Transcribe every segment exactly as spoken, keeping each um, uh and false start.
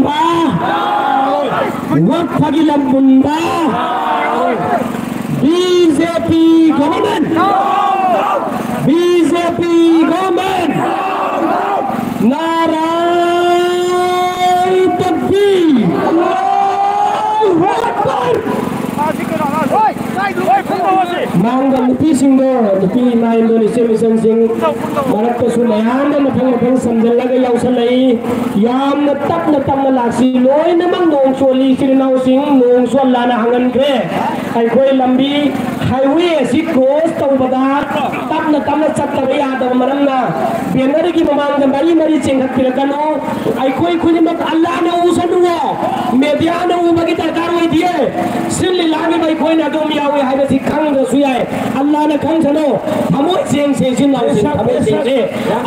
ꯂꯝꯕꯥ, ꯋꯛꯐꯒꯤ ꯂꯝ ꯃꯨꯟꯕ, B J P government, B J P government, ꯅꯥꯔꯥꯏ ꯇꯛꯕꯤꯔ꯫ ꯃꯥꯡꯗ ꯅꯨꯄꯤꯁꯤꯡꯗꯣ, ꯅꯨꯄꯤ ꯏꯃꯥ ꯏꯟꯗꯣꯜ ꯏꯆꯦ ꯏꯆꯟꯁꯤꯡ ꯃꯔꯛꯇꯁꯨ ꯃꯌꯥꯝ ꯑꯃ ꯃꯊꯪ ꯃꯊꯪ ꯁꯝꯖꯜꯂꯒ ꯌꯥꯎꯁꯜꯂꯛꯏ꯫ ꯌꯥꯝꯅ ꯇꯞꯅ ꯇꯞꯅ ꯂꯥꯛꯁꯤ꯫ ꯂꯣꯏꯅꯃꯛ ꯅꯣꯡ ꯆꯣꯠꯂꯤ꯫ ꯏꯆꯤꯜ ꯏꯅꯥꯎꯁꯤꯡ, ꯅꯣꯡꯁꯨ ꯑꯜꯂꯥꯅ ꯍꯥꯡꯍꯟꯈ꯭ꯔꯦ꯫ ꯑꯩꯈꯣꯏ ꯂꯝꯕꯤ highway ꯑꯁꯤ cross ꯇꯧꯕꯗ ꯇꯞꯅ ꯇꯞꯅ ꯆꯠꯇꯕ ꯌꯥꯗꯕ ꯃꯔꯝꯅ banner ꯒꯤ ꯃꯃꯥꯡꯗ ꯃꯔꯤ ꯃꯔꯤ ꯆꯤꯡꯈꯠꯄꯤꯔꯛꯀꯅꯨ꯫ ꯑꯩꯈꯣꯏ ꯈꯨꯗꯤꯡꯃꯛ ꯑꯜꯂꯥꯅ ꯎꯁꯅꯨꯋꯣ, media ꯅ ꯎꯕꯒꯤ ꯗꯔꯀꯥꯔ ꯑꯣꯏꯗꯤꯌꯦ꯫ ꯁꯤꯜꯂꯤ ꯂꯥꯡꯉꯤꯕ ꯑꯩꯈꯣꯏꯅ ꯑꯗꯨꯝ ꯌꯥꯎꯏ ꯍꯥꯏꯕꯁꯤ ꯈꯪꯗ꯭ꯔꯁꯨ ꯌꯥꯏ꯫ ꯑꯜꯂꯥꯅ ꯈꯪꯁꯅꯨ꯫ ꯊꯃꯣꯏ ꯁꯦꯡꯁꯦ, ꯏꯆꯤꯟ ꯏꯅꯥꯎꯁꯤꯡ, ꯊꯃꯣꯏ ꯁꯦꯡꯁꯦ꯫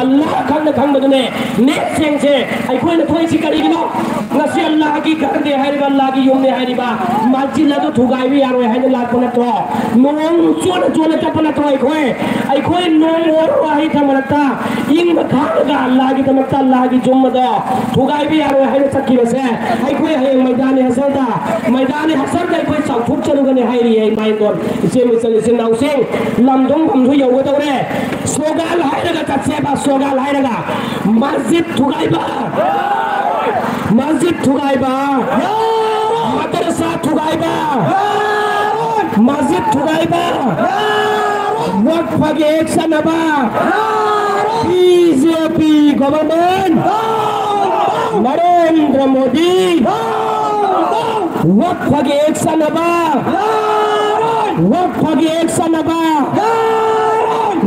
ꯑꯜꯂꯥ ꯈꯪꯅ ꯈꯪꯕꯗꯨꯅꯦ꯫ ꯅꯦꯠ ꯁꯦꯡꯁꯦ꯫ ꯑꯩꯈꯣꯏꯅ ꯊꯣꯛꯏꯁꯤ ꯀꯔꯤꯒꯤꯅꯣ? ꯉꯁꯤ ꯑꯜꯂꯥꯒꯤ ꯘꯔꯅꯦ ꯍꯥꯏꯔꯤꯕ, ꯑꯜꯂꯥꯒꯤ ꯌꯨꯝꯅꯦ ꯍꯥꯏꯔꯤꯕ ꯃꯁꯖꯤꯗ ꯑꯗꯨ ꯊꯨꯒꯥꯏꯕ ꯌꯥꯔꯣꯏ ꯍꯥꯏꯅ ꯂꯥꯛꯄ ꯅꯠꯇ꯭ꯔꯣ? ꯅꯣꯡ ꯆꯣꯠꯅ ꯆꯣꯠꯅ ꯆꯠꯄ ꯅꯠꯇ꯭ꯔꯣ ꯑꯩꯈꯣꯏ? ꯑꯩꯈꯣꯏ ꯅꯣꯡ ꯑꯣꯔꯣ ꯍꯩ ꯊꯃꯔꯛꯇ ꯏꯪꯕ ꯈꯥꯡꯉꯒ ꯑꯜꯂꯥꯒꯤꯗꯃꯛꯇ, ꯑꯜꯂꯥꯒꯤ ꯖꯨꯝꯃꯗꯣ ꯊꯨꯒꯥꯏꯕ ꯌꯥꯔꯣꯏ ꯍꯥꯏꯅ ꯆꯠꯈꯤꯕꯁꯦ, ꯑꯩꯈꯣꯏ ꯍꯌꯦꯡ ꯃꯩꯗꯥꯅꯤ ꯍꯁꯔꯗ, ꯃꯩꯗꯥꯅꯤ ꯍꯁꯔꯗ ꯑꯩꯈꯣꯏ ꯆꯥꯎꯊꯣꯛꯆꯔꯨꯒꯅꯤ ꯍꯥꯏꯔꯤꯌꯦ ꯏꯃꯥ ꯏꯟꯗꯣꯜ, ꯏꯆꯦ ꯏꯆꯜ, ꯏꯆꯤꯟ ꯏꯅꯥꯎꯁꯤꯡ꯫ ꯂꯝꯗꯣꯡ ꯐꯝꯁꯨ ꯌꯧꯒꯗꯧꯔꯦ꯫ ꯁ꯭ꯂꯣꯒꯥꯟ ꯍꯥꯏꯔꯒ ꯆꯠꯁꯦꯕ, ꯁ꯭ꯂꯣꯒꯥꯟ ꯍꯥꯏꯔꯒ꯫ ꯃꯁꯖꯤꯗ ꯊꯨꯒꯥꯏꯕ! ꯃꯁꯖꯤꯗ ꯊꯨꯒꯥꯏꯕ! ꯃꯗꯔꯁꯥ ꯊꯨꯒꯥꯏꯕ! ꯃꯁꯖꯤꯗ ꯊꯨꯒꯥꯏꯕ! ꯋꯛꯐꯒꯤ ꯍꯦꯛ ꯆꯠꯅꯕ! B J P government! Narendra Modi! ꯋꯛꯐꯒꯤ ꯍꯦꯛ ꯆꯠꯅꯕ! ꯋꯛꯐꯒꯤ ꯍꯦꯛ ꯆꯠꯅꯕ!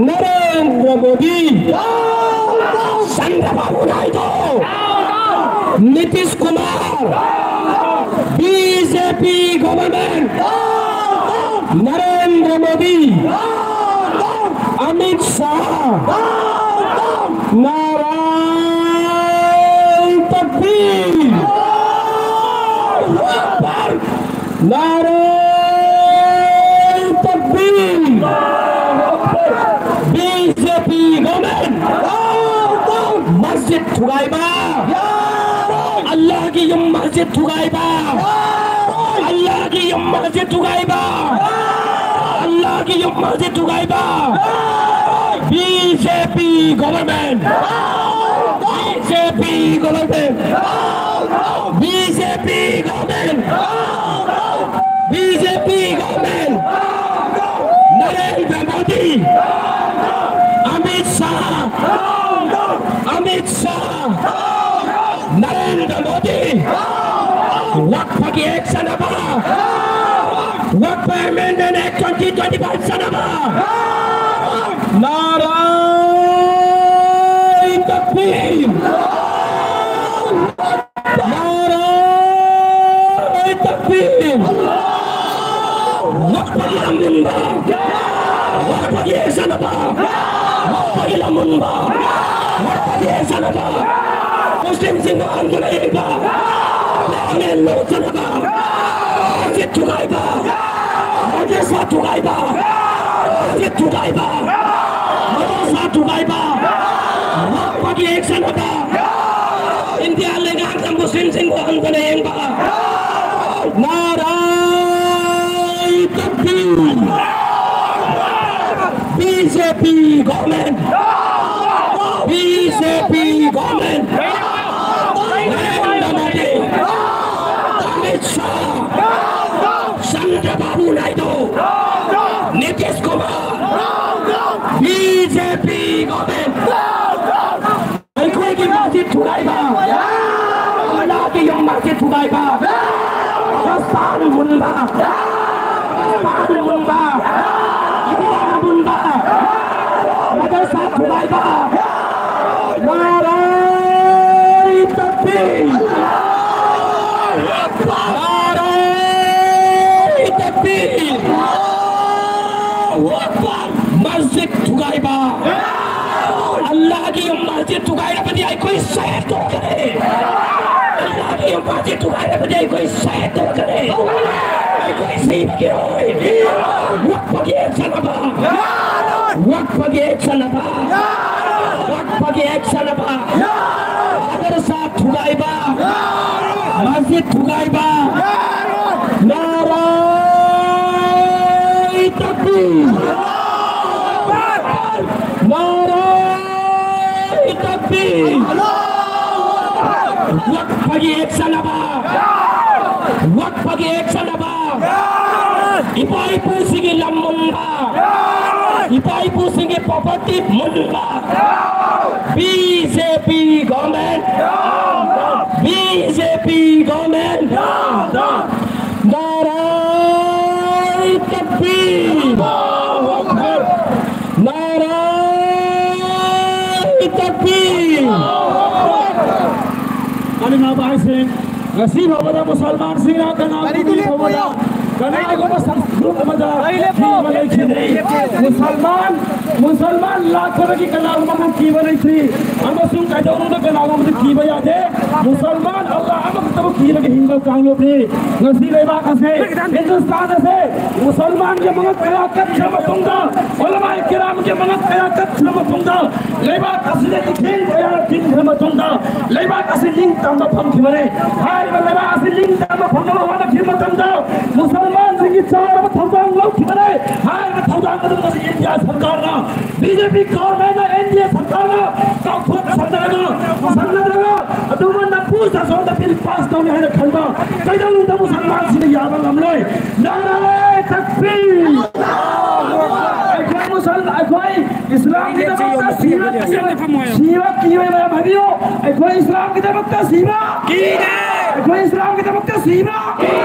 ꯅꯔꯦꯟꯗ꯭ꯔ ꯃꯣꯗꯤ! Chandrababu Naidu! Nitish Kumar! B J P government! Narendra Modi! Amit Shah! ꯅꯥꯔꯥꯏ ꯇꯛꯕꯤꯔ! ꯅꯥꯔꯥꯏ ꯇꯛꯕꯤꯔ! B J P government! ꯃꯁꯖꯤꯗ ꯊꯨꯒꯥꯏꯕ! ꯑꯜꯂꯥꯍꯒꯤ ꯌꯨꯝ ꯃꯁꯖꯤꯗ ꯊꯨꯒꯥꯏꯕ, ꯑꯜꯂꯥꯍꯒꯤ ꯌꯨꯝ ꯃꯁꯖꯤꯗ ꯊꯨꯒꯥꯏꯕ, ꯑꯜꯂꯥꯍꯒꯤ ꯌꯨꯝ ꯃꯁꯖꯤꯗ ꯊꯨꯒꯥꯏꯕ, B J P government, B J P government, B J P government, B J P government, Narendra Modi, Amit Shah, Amit Shah, Narendra Modi, Waqf ꯒꯤ Act ꯆꯠꯅꯕ, Waqf Amendment Act twenty twenty-five ꯆꯠꯅꯕ꯫ ꯅꯥꯔꯥꯏ ꯇꯛꯕꯤꯔ! ꯅꯥꯔꯥꯏ ꯇꯛꯕꯤꯔ! Waqf ꯒꯤ ꯂꯝ ꯃꯨꯟꯕ! Waqf ꯒꯤ Act ꯆꯠꯅꯕ! Waqf ꯒꯤ ꯂꯝ ꯃꯨꯟꯕ! Waqf ꯒꯤ Act ꯆꯠꯅꯕ! ꯃꯨꯁꯂꯤꯝꯁꯤꯡꯕꯨ ꯍꯟꯗꯨꯅ ꯌꯦꯡꯕ! ꯂꯥꯡꯂꯦꯟ ꯂꯧꯗꯅꯕ! ꯃꯁꯖꯤꯗ ꯊꯨꯒꯥꯏꯕ! ꯃꯗꯔꯁꯥ ꯊꯨꯒꯥꯏꯕ! ꯃꯁꯖꯤꯗ ꯊꯨꯒꯥꯏꯕ! ꯃꯗꯔꯁꯥ ꯊꯨꯒꯥꯏꯕ! Waqf ꯒꯤ Act ꯆꯠꯅꯕ! ꯏꯟꯗꯤꯌꯥ ꯂꯩꯉꯥꯛꯅ ꯃꯨꯁꯂꯤꯝꯁꯤꯡꯕꯨ ꯍꯟꯗꯨꯅ ꯌꯦꯡꯕ! ꯅꯥꯔꯥꯏ ꯇꯛꯕꯤꯔ! B J P government! B J P government! Narendra Modi! Amit Shah! Chandrababu Naidu! Nitish Kumar! B J P government! ꯑꯩꯈꯣꯏꯒꯤ ꯃꯁꯖꯤꯗ ꯊꯨꯒꯥꯏꯕ! ꯑꯜꯂꯥꯍꯒꯤ ꯌꯨꯝ ꯃꯁꯖꯤꯗ ꯊꯨꯒꯥꯏꯕ! ꯃꯗꯔꯁꯥ ꯃꯨꯟꯕ! ꯃꯗꯔꯁꯥ ꯃꯨꯟꯕ! ꯃꯗꯔꯁꯥ ꯊꯨꯒꯥꯏꯕ! ꯅꯥꯔꯥꯏ ꯇꯛꯕꯤꯔ! ꯅꯥꯔꯥꯏ ꯇꯛꯕꯤꯔ! ꯃꯁꯖꯤꯗ ꯊꯨꯒꯥꯏꯕ! ꯑꯜꯂꯥꯍꯒꯤ ꯌꯨꯝ ꯃꯁꯖꯤꯗ ꯊꯨꯒꯥꯏꯔꯕꯗꯤ ꯑꯩꯈꯣꯏ ꯁꯍꯤꯗ ꯇꯧꯒꯅꯤ! ꯑꯜꯂꯥꯍꯒꯤ ꯌꯨꯝ ꯃꯁꯖꯤꯗ ꯊꯨꯒꯥꯏꯔꯕꯗꯤ ꯑꯩꯈꯣꯏ ꯁꯍꯤꯗ ꯇꯧꯒꯅꯤ! ꯑꯩꯈꯣꯏ ꯁꯤꯕꯒꯤ ꯑꯣꯏ! Waqf ꯒꯤ Act ꯆꯠꯅꯕ! Waqf ꯒꯤ Act ꯆꯠꯅꯕ! ꯋꯛꯐꯒꯤ ꯑꯦꯛ ꯆꯠꯅꯕ, ꯃꯗꯔꯁꯥ ꯊꯨꯒꯥꯏꯕ, ꯃꯁꯖꯤꯗ ꯊꯨꯒꯥꯏꯕ, ꯅꯥꯔꯥꯏ ꯇꯛꯕꯤꯔ! ꯅꯥꯔꯥꯏ ꯇꯛꯕꯤꯔ! ꯋꯛꯐꯒꯤ ꯑꯦꯛ ꯆꯠꯅꯕ, ꯋꯛꯐꯒꯤ ꯑꯦꯛ ꯆꯠꯅꯕ, ꯏꯄꯥ ꯏꯄꯨꯁꯤꯡꯒꯤ ꯂꯝ ꯃꯨꯟꯕ, ꯏꯄꯥ ꯏꯄꯨꯁꯤꯡꯒꯤ ꯄ꯭ꯔꯣꯄꯔꯇꯤ ꯃꯨꯟꯕ, B J P government, B J P government, ꯅꯥꯔꯥꯏ ꯇꯛꯕꯤꯔ! ꯅꯥꯔꯥꯏ ꯇꯛꯕꯤꯔ! ꯀꯔꯤꯅꯣ ꯍꯥꯏꯁꯦ? ꯉꯁꯤ ꯐꯥꯎꯕꯗ ꯃꯨꯁꯜꯃꯥꯟꯁꯤꯡꯅ ꯀꯅꯥꯒꯨꯝꯕ ꯐꯥꯎꯕꯗ, ꯀꯅꯥꯒꯨꯝꯕ ꯁꯪꯁ-, ꯒ꯭ꯔꯨꯞ ꯑꯃꯗ ꯀꯤꯕ ꯂꯩꯈꯤꯗ꯭ꯔꯤ꯫ ꯃꯨꯁꯜꯃꯥꯟ, ꯃꯨꯁꯜꯃꯥꯟ ꯂꯥꯛꯄꯗꯒꯤ ꯀꯅꯥꯒꯨꯝꯕꯕꯨ ꯀꯤꯕ ꯂꯩꯇ꯭ꯔꯤ꯫ ꯑꯃꯁꯨꯡ ꯀꯩꯗꯧꯅꯨꯡꯗ ꯀꯅꯥꯒꯨꯝꯕꯗ ꯀꯤꯕ ꯌꯥꯗꯦ꯫ ꯃꯨꯁꯜꯃꯥꯟ ꯑꯜꯂꯥꯍ ꯑꯃꯈꯛꯇꯕꯨ ꯀꯤꯔꯒ ꯍꯤꯡꯕ ꯀꯥꯡꯂꯨꯞꯅꯤ꯫ ꯉꯁꯤ ꯂꯩꯕꯥꯛ ꯑꯁꯦ, ꯍꯤꯟꯗꯨꯁꯇꯥꯟ ꯑꯁꯦ ꯃꯨꯁꯜꯃꯥꯟꯒꯤ ꯃꯉꯛ ꯀꯌꯥ ꯀꯠꯈ꯭ꯔ ꯃꯇꯨꯡꯗ, ꯎꯂꯃꯥꯏ ꯀꯤꯔꯥꯝꯒꯤ ꯃꯉꯛ ꯀꯌꯥ ꯀꯠꯈ꯭ꯔ ꯃꯇꯨꯡꯗ, ꯂꯩꯕꯥꯛ ꯑꯁꯤꯗ ꯏꯊꯦꯟ ꯀꯌꯥ ꯊꯤꯟꯈ꯭ꯔ ꯃꯇꯨꯡꯗ, ꯂꯩꯕꯥꯛ ꯑꯁꯤ ꯅꯤꯡꯇꯝꯕ ꯐꯪꯈꯤꯕꯅꯤ꯫ ꯍꯥꯏꯔꯤꯕ ꯂꯩꯕꯥꯛ ꯑꯁꯤ ꯅꯤꯡꯇꯝꯕ ꯐꯪꯅꯕ ꯍꯣꯠꯅꯈꯤꯕ ꯃꯇꯝꯗ ꯃꯨꯁꯜꯃꯥꯟꯁꯤꯡꯒꯤ ꯆꯥꯎꯔꯕ ꯊꯧꯗꯥꯡ ꯂꯧꯈꯤꯕꯅꯤ꯫ ꯍꯥꯏꯔꯤꯕ ꯊꯧꯗꯥꯡ ꯑꯗꯨ ꯉꯁꯤ ꯏꯟꯗꯤꯌꯥ ꯁꯔꯀꯥꯔꯅ, ꯕꯤ ꯖꯦ ꯄꯤ ꯒꯣꯔꯃꯦꯟꯅ, ꯑꯦꯟ ꯗꯤ ꯑꯦ ꯁꯔꯀꯥꯔꯅ ꯆꯥꯎꯊꯣꯛ ꯁꯟꯅꯗꯅ, ꯁꯟꯅꯗꯅ ꯑꯗꯨꯒꯨꯝꯕ ꯅꯝꯐꯨ ꯁꯥꯁꯣꯟꯗ ꯕꯤꯜ ꯄꯥꯁ ꯇꯧꯅꯤ ꯍꯥꯏꯅ ꯈꯟꯕ ꯀꯩꯗꯧꯅꯨꯡꯗ ꯃꯨꯁꯜꯃꯥꯟꯁꯤꯡꯅ ꯌꯥꯕ ꯉꯝꯂꯣꯏ꯫ ꯅꯥꯔꯥꯏ ꯇꯛꯕꯤꯔ! ꯑꯩꯈꯣꯏ ꯃꯨꯁꯜ-, ꯑꯩꯈꯣꯏ ꯏꯁꯂꯥꯝꯒꯤꯗꯃꯛꯇ ꯁꯤꯕ ꯀꯤꯕ, ꯁꯤꯕ ꯀꯤꯕ ꯃꯔꯝ ꯍꯥꯏꯕꯤꯌꯨ꯫ ꯑꯩꯈꯣꯏ ꯏꯁꯂꯥꯝꯒꯤꯗꯃꯛꯇ ꯁꯤꯕ ꯀꯤꯗꯦ! ꯑꯩꯈꯣꯏ ꯏꯁꯂꯥꯝꯒꯤꯗꯃꯛꯇ ꯁꯤꯕ ꯀꯤꯗꯦ!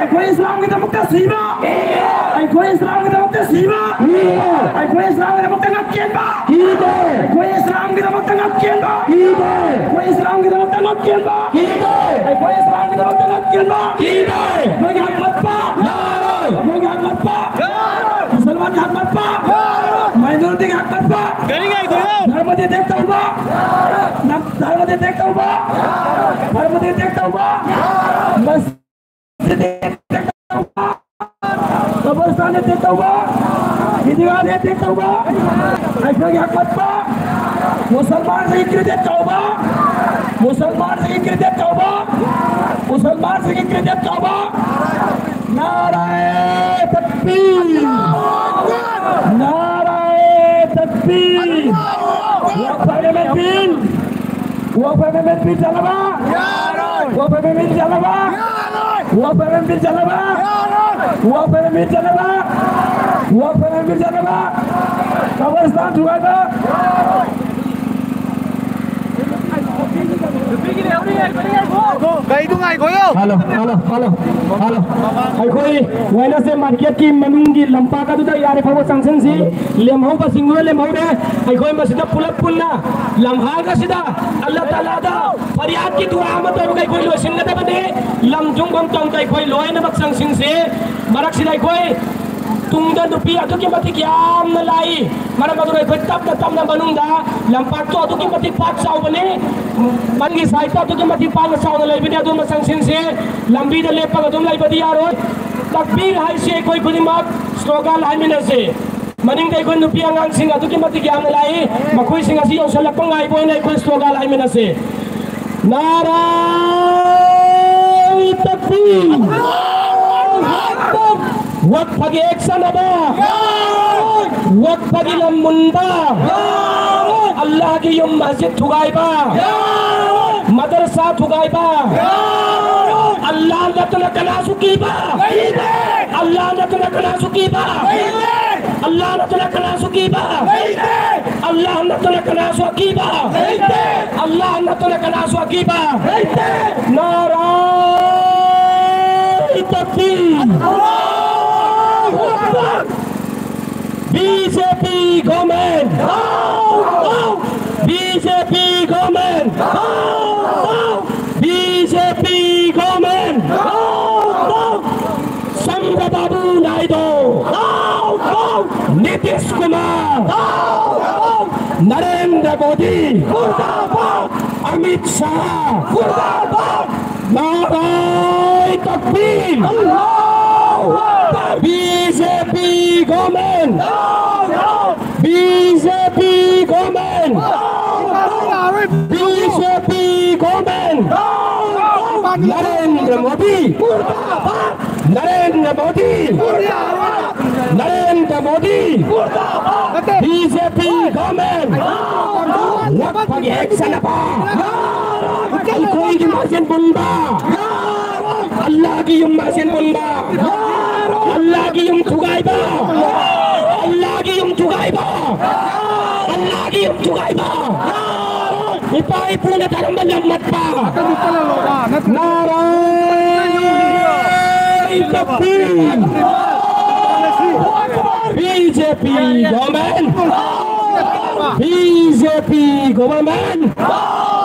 ꯑꯩꯈꯣꯏ ꯏꯁꯂꯥꯝꯒꯤꯗꯃꯛꯇ ꯁꯤꯕ ꯀꯤꯗꯦ! ꯑꯩꯈꯣꯏ ꯏꯁꯂꯥꯝꯒꯤꯗꯃꯛꯇ ꯁꯤꯕ ꯀꯤꯗꯦ! ꯑꯩꯈꯣꯏ ꯏꯁꯂꯥꯝꯒꯤꯗꯃꯛꯇ ꯉꯛꯆꯦꯟꯕ ꯀꯤꯗꯦ! ꯑꯩꯈꯣꯏ ꯏꯁꯂꯥꯝꯒꯤꯗꯃꯛꯇ ꯉꯛꯆꯦꯟꯕ ꯀꯤꯗꯦ! ꯑꯩꯈꯣꯏ ꯏꯁꯂꯥꯝꯒꯤꯗꯃꯛꯇ ꯉꯛꯆꯦꯟꯕ ꯀꯤꯗꯦ! ꯑꯩꯈꯣꯏ ꯏꯁꯂꯥꯝꯒꯤꯗꯃꯛꯇ ꯉꯛꯆꯦꯟꯕ ꯀꯤꯗꯦ! ꯑꯩꯈꯣꯏꯒꯤ ꯍꯛꯃꯠꯄ ꯌꯥꯔꯣꯏ! ꯑꯩꯈꯣꯏꯒꯤ ꯍꯛꯃꯠꯄ ꯌꯥꯔꯣꯏ! ꯃꯨꯁꯜꯃꯥꯟꯒꯤ ꯍꯛꯃꯠꯄ ꯌꯥꯔꯣꯏ! ꯃꯥꯏꯅꯣꯔꯤꯇꯤꯒꯤ ꯍꯛꯃꯠꯄ ꯌꯥꯔꯣꯏ! ꯙꯔꯃꯗ ꯑꯦꯇꯦꯛ ꯇꯧꯕ! ꯙꯔꯃꯗ ꯑꯦꯇꯦꯛ ꯇꯧꯕ! ꯙꯔꯃꯗ ꯑꯦꯇꯦꯛ ꯇꯧꯕ! ꯃꯁꯖꯤꯗ ꯑꯦꯇꯦꯛ ꯇꯧꯕ! ꯀꯕꯔꯁꯇꯥꯟ ꯑꯦꯇꯦꯛ ꯇꯧꯕ! ꯏꯗꯤꯒꯥꯗ ꯑꯦꯇꯦꯛ ꯇꯧꯕ! ꯑꯩꯈꯣꯏꯒꯤ ꯍꯛꯃꯠꯄ! ꯃꯨꯁꯜꯃꯥꯟꯁꯤꯡꯒꯤ ꯀ꯭ꯔꯦꯗꯤꯠ ꯇꯧꯕ, ꯃꯨꯁꯜꯃꯥꯟꯁꯤꯡꯒꯤ ꯀ꯭ꯔꯦꯗꯤꯠ ꯇꯧꯕ, ꯃꯨꯁꯜꯃꯥꯟꯁꯤꯡꯒꯤ ꯀ꯭ꯔꯦꯗꯤꯠ ꯇꯧꯕ꯫ ꯅꯥꯔꯥꯌꯦ ꯇꯛꯕꯤꯔ! ꯅꯥꯔꯥꯌꯦ ꯇꯛꯕꯤꯔ! ꯋꯥꯛꯐ ꯑꯦꯃꯦꯟꯗꯃꯦꯟꯠ ꯕꯤꯜ! ꯋꯥꯛꯐ ꯑꯦꯃꯦꯟꯗꯃꯦꯟꯠ ꯕꯤꯜ ꯆꯠꯅꯕ! ꯌꯥꯔꯣꯏ! ꯋꯥꯛꯐ ꯑꯦꯃꯦꯟꯗꯃꯦꯟꯠ ꯕꯤꯜ ꯆꯠꯅꯕ! ꯌꯥꯔꯣꯏ! ꯋꯥꯛꯐ ꯑꯦꯃꯦꯟꯗꯃꯦꯟꯠ ꯕꯤꯜ ꯆꯠꯅꯕ! ꯌꯥꯔꯣꯏ! ꯋꯥꯛꯐ ꯑꯦꯃꯦꯟꯗꯃꯦꯟꯠ ꯕꯤꯜ ꯆꯠꯅꯕ! ꯋꯥꯛꯐ ꯑꯦꯃꯦꯟꯗꯃꯦꯟꯠ ꯕꯤꯜ ꯆꯠꯅꯕ! ꯀꯕꯔꯁꯇꯥꯟ ꯊꯨꯒꯥꯏꯕ! ꯒꯥꯔꯤꯗꯨ ꯉꯥꯏꯈꯣꯌꯣ꯫ Hello, hello, hello, hello. ꯑꯩꯈꯣꯏ ꯋꯦꯅꯁꯗꯦ ꯃꯥꯔꯀꯦꯠꯀꯤ ꯃꯅꯨꯡꯒꯤ ꯂꯝꯄꯥꯛ ꯑꯗꯨꯗ ꯌꯥꯔꯦ ꯐꯥꯎꯕ ꯆꯪꯁꯤꯟꯁꯤ꯫ ꯂꯦꯝꯍꯧꯕꯁꯤꯡꯗꯨꯅ ꯂꯦꯝꯍꯧꯔꯦ꯫ ꯑꯩꯈꯣꯏ ꯃꯁꯤꯗ ꯄꯨꯂꯞ ꯄꯨꯟꯅ ꯂꯝꯍꯥꯡ ꯑꯁꯤꯗ ꯑꯜꯂꯥ ꯇꯥꯂꯥꯗ ꯐꯔꯤꯌꯥꯗꯀꯤ ꯗꯨꯋꯥ ꯑꯃ ꯇꯧꯔꯒ ꯑꯩꯈꯣꯏ ꯂꯣꯏꯁꯤꯟꯒꯗꯕꯅꯤ꯫ ꯂꯝ ꯊꯨꯝꯐꯝ ꯇꯝꯗ ꯑꯩꯈꯣꯏ ꯂꯣꯏꯅꯃꯛ ꯆꯪꯁꯤꯟꯁꯤ꯫ ꯃꯔꯛꯁꯤꯗ ꯑꯩꯈꯣꯏ ꯇꯨꯡꯗ ꯅꯨꯄꯤ ꯑꯗꯨꯛꯀꯤ ꯃꯇꯤꯛ ꯌꯥꯝꯅ ꯂꯥꯛꯏ꯫ ꯃꯔꯝ ꯑꯗꯨꯅ ꯑꯩꯈꯣꯏ ꯇꯞꯅ ꯇꯞꯅ ꯃꯅꯨꯡꯗ ꯂꯝꯄꯥꯛꯇꯣ ꯑꯗꯨꯛꯀꯤ ꯃꯇꯤꯛ ꯄꯥꯛ ꯆꯥꯎꯕꯅꯤ꯫ ꯃꯅꯤꯡꯒꯤ ꯁꯥꯏꯠꯇ ꯑꯗꯨꯛꯀꯤ ꯃꯇꯤꯛ ꯄꯥꯛꯅ ꯆꯥꯎꯅ ꯂꯩꯕꯅꯤ꯫ ꯑꯗꯨꯃ ꯆꯪꯁꯤꯟꯁꯤ꯫ ꯂꯝꯕꯤꯗ ꯂꯦꯞꯄꯒ ꯑꯗꯨꯝ ꯂꯩꯕꯗꯤ ꯌꯥꯔꯣꯏ꯫ ꯇꯛꯕꯤꯔ ꯍꯥꯏꯁꯤ ꯑꯩꯈꯣꯏ ꯈꯨꯗꯤꯡꯃꯛ ꯁ꯭ꯂꯣꯒꯥꯟ ꯍꯥꯏꯃꯤꯟꯅꯁꯤ꯫ ꯃꯅꯤꯡꯗ ꯑꯩꯈꯣꯏ ꯅꯨꯄꯤ ꯑꯉꯥꯡꯁꯤꯡ ꯑꯗꯨꯛꯀꯤ ꯃꯇꯤꯛ ꯌꯥꯝꯅ ꯂꯥꯛꯏ꯫ ꯃꯈꯣꯏꯁꯤꯡ ꯑꯁꯤ ꯌꯧꯁꯤꯜꯂꯛꯄ ꯉꯥꯏꯕ ꯑꯣꯏꯅ ꯑꯩꯈꯣꯏ ꯁ꯭ꯂꯣꯒꯥꯟ ꯍꯥꯏꯃꯤꯟꯅꯁꯤ꯫ ꯅꯥꯔꯥꯏ ꯇꯛꯕꯤꯔ! ꯋꯛꯐꯒꯤ ꯑꯦꯛꯁꯟ ꯑꯃ! ꯋꯛꯐꯒꯤ ꯂꯝ ꯃꯨꯟꯕ! ꯑꯜꯂꯥꯍꯒꯤ ꯌꯨꯝ ꯃꯁꯖꯤꯗ ꯊꯨꯒꯥꯏꯕ! ꯃꯗꯔꯁꯥ ꯊꯨꯒꯥꯏꯕ! ꯑꯜꯂꯥꯍ ꯅꯠꯇꯅ ꯀꯅꯥꯁꯨ ꯀꯤꯕ! ꯑꯜꯂꯥꯍ ꯅꯠꯇꯅ ꯀꯅꯥꯁꯨ ꯀꯤꯕ! ꯑꯜꯂꯥꯍ ꯅꯠꯇꯅ ꯀꯅꯥꯁꯨ ꯀꯤꯕ! ꯑꯜꯂꯥꯍ ꯅꯠꯇꯅ ꯀꯅꯥꯁꯨ ꯑꯀꯤꯕ! ꯑꯜꯂꯥꯍ ꯅꯠꯇꯅ ꯀꯅꯥꯁꯨ ꯑꯀꯤꯕ! ꯅꯥꯔꯥꯏ ꯇꯛꯕꯤꯔ! B J P government! B J P government! B J P government! Chandra Babu Naidu! Nitish Kumar! Narendra Modi! Amit Shah! ꯅꯥꯔꯥꯏ ꯇꯛꯕꯤꯔ! B J P government! B J P government! B J P government! Narendra Modi! Narendra Modi! Narendra Modi! B J P government! ꯋꯛꯐꯒꯤ ꯑꯦꯛ ꯆꯟꯅꯕ! ꯑꯩꯈꯣꯏꯒꯤ ꯃꯁꯦꯟ ꯄꯨꯟꯕ! ꯑꯜꯂꯥꯒꯤ ꯌꯨꯝ ꯃꯁꯦꯟ ꯄꯨꯟꯕ! ꯑꯜꯂꯥꯒꯤ ꯌꯨꯝ ꯊꯨꯒꯥꯏꯕ! ꯑꯜꯂꯥꯒꯤ ꯌꯨꯝ ꯊꯨꯒꯥꯏꯕ! ꯑꯜꯂꯥꯒꯤ ꯌꯨꯝ ꯊꯨꯒꯥꯏꯕ! ꯏꯄꯥ ꯏꯄꯨꯅ ꯊꯔꯝꯕ ꯂꯝ ꯃꯠꯄ! ꯅꯥꯔꯥꯏ ꯇꯛꯕꯤꯔ! B J P government! B J P government!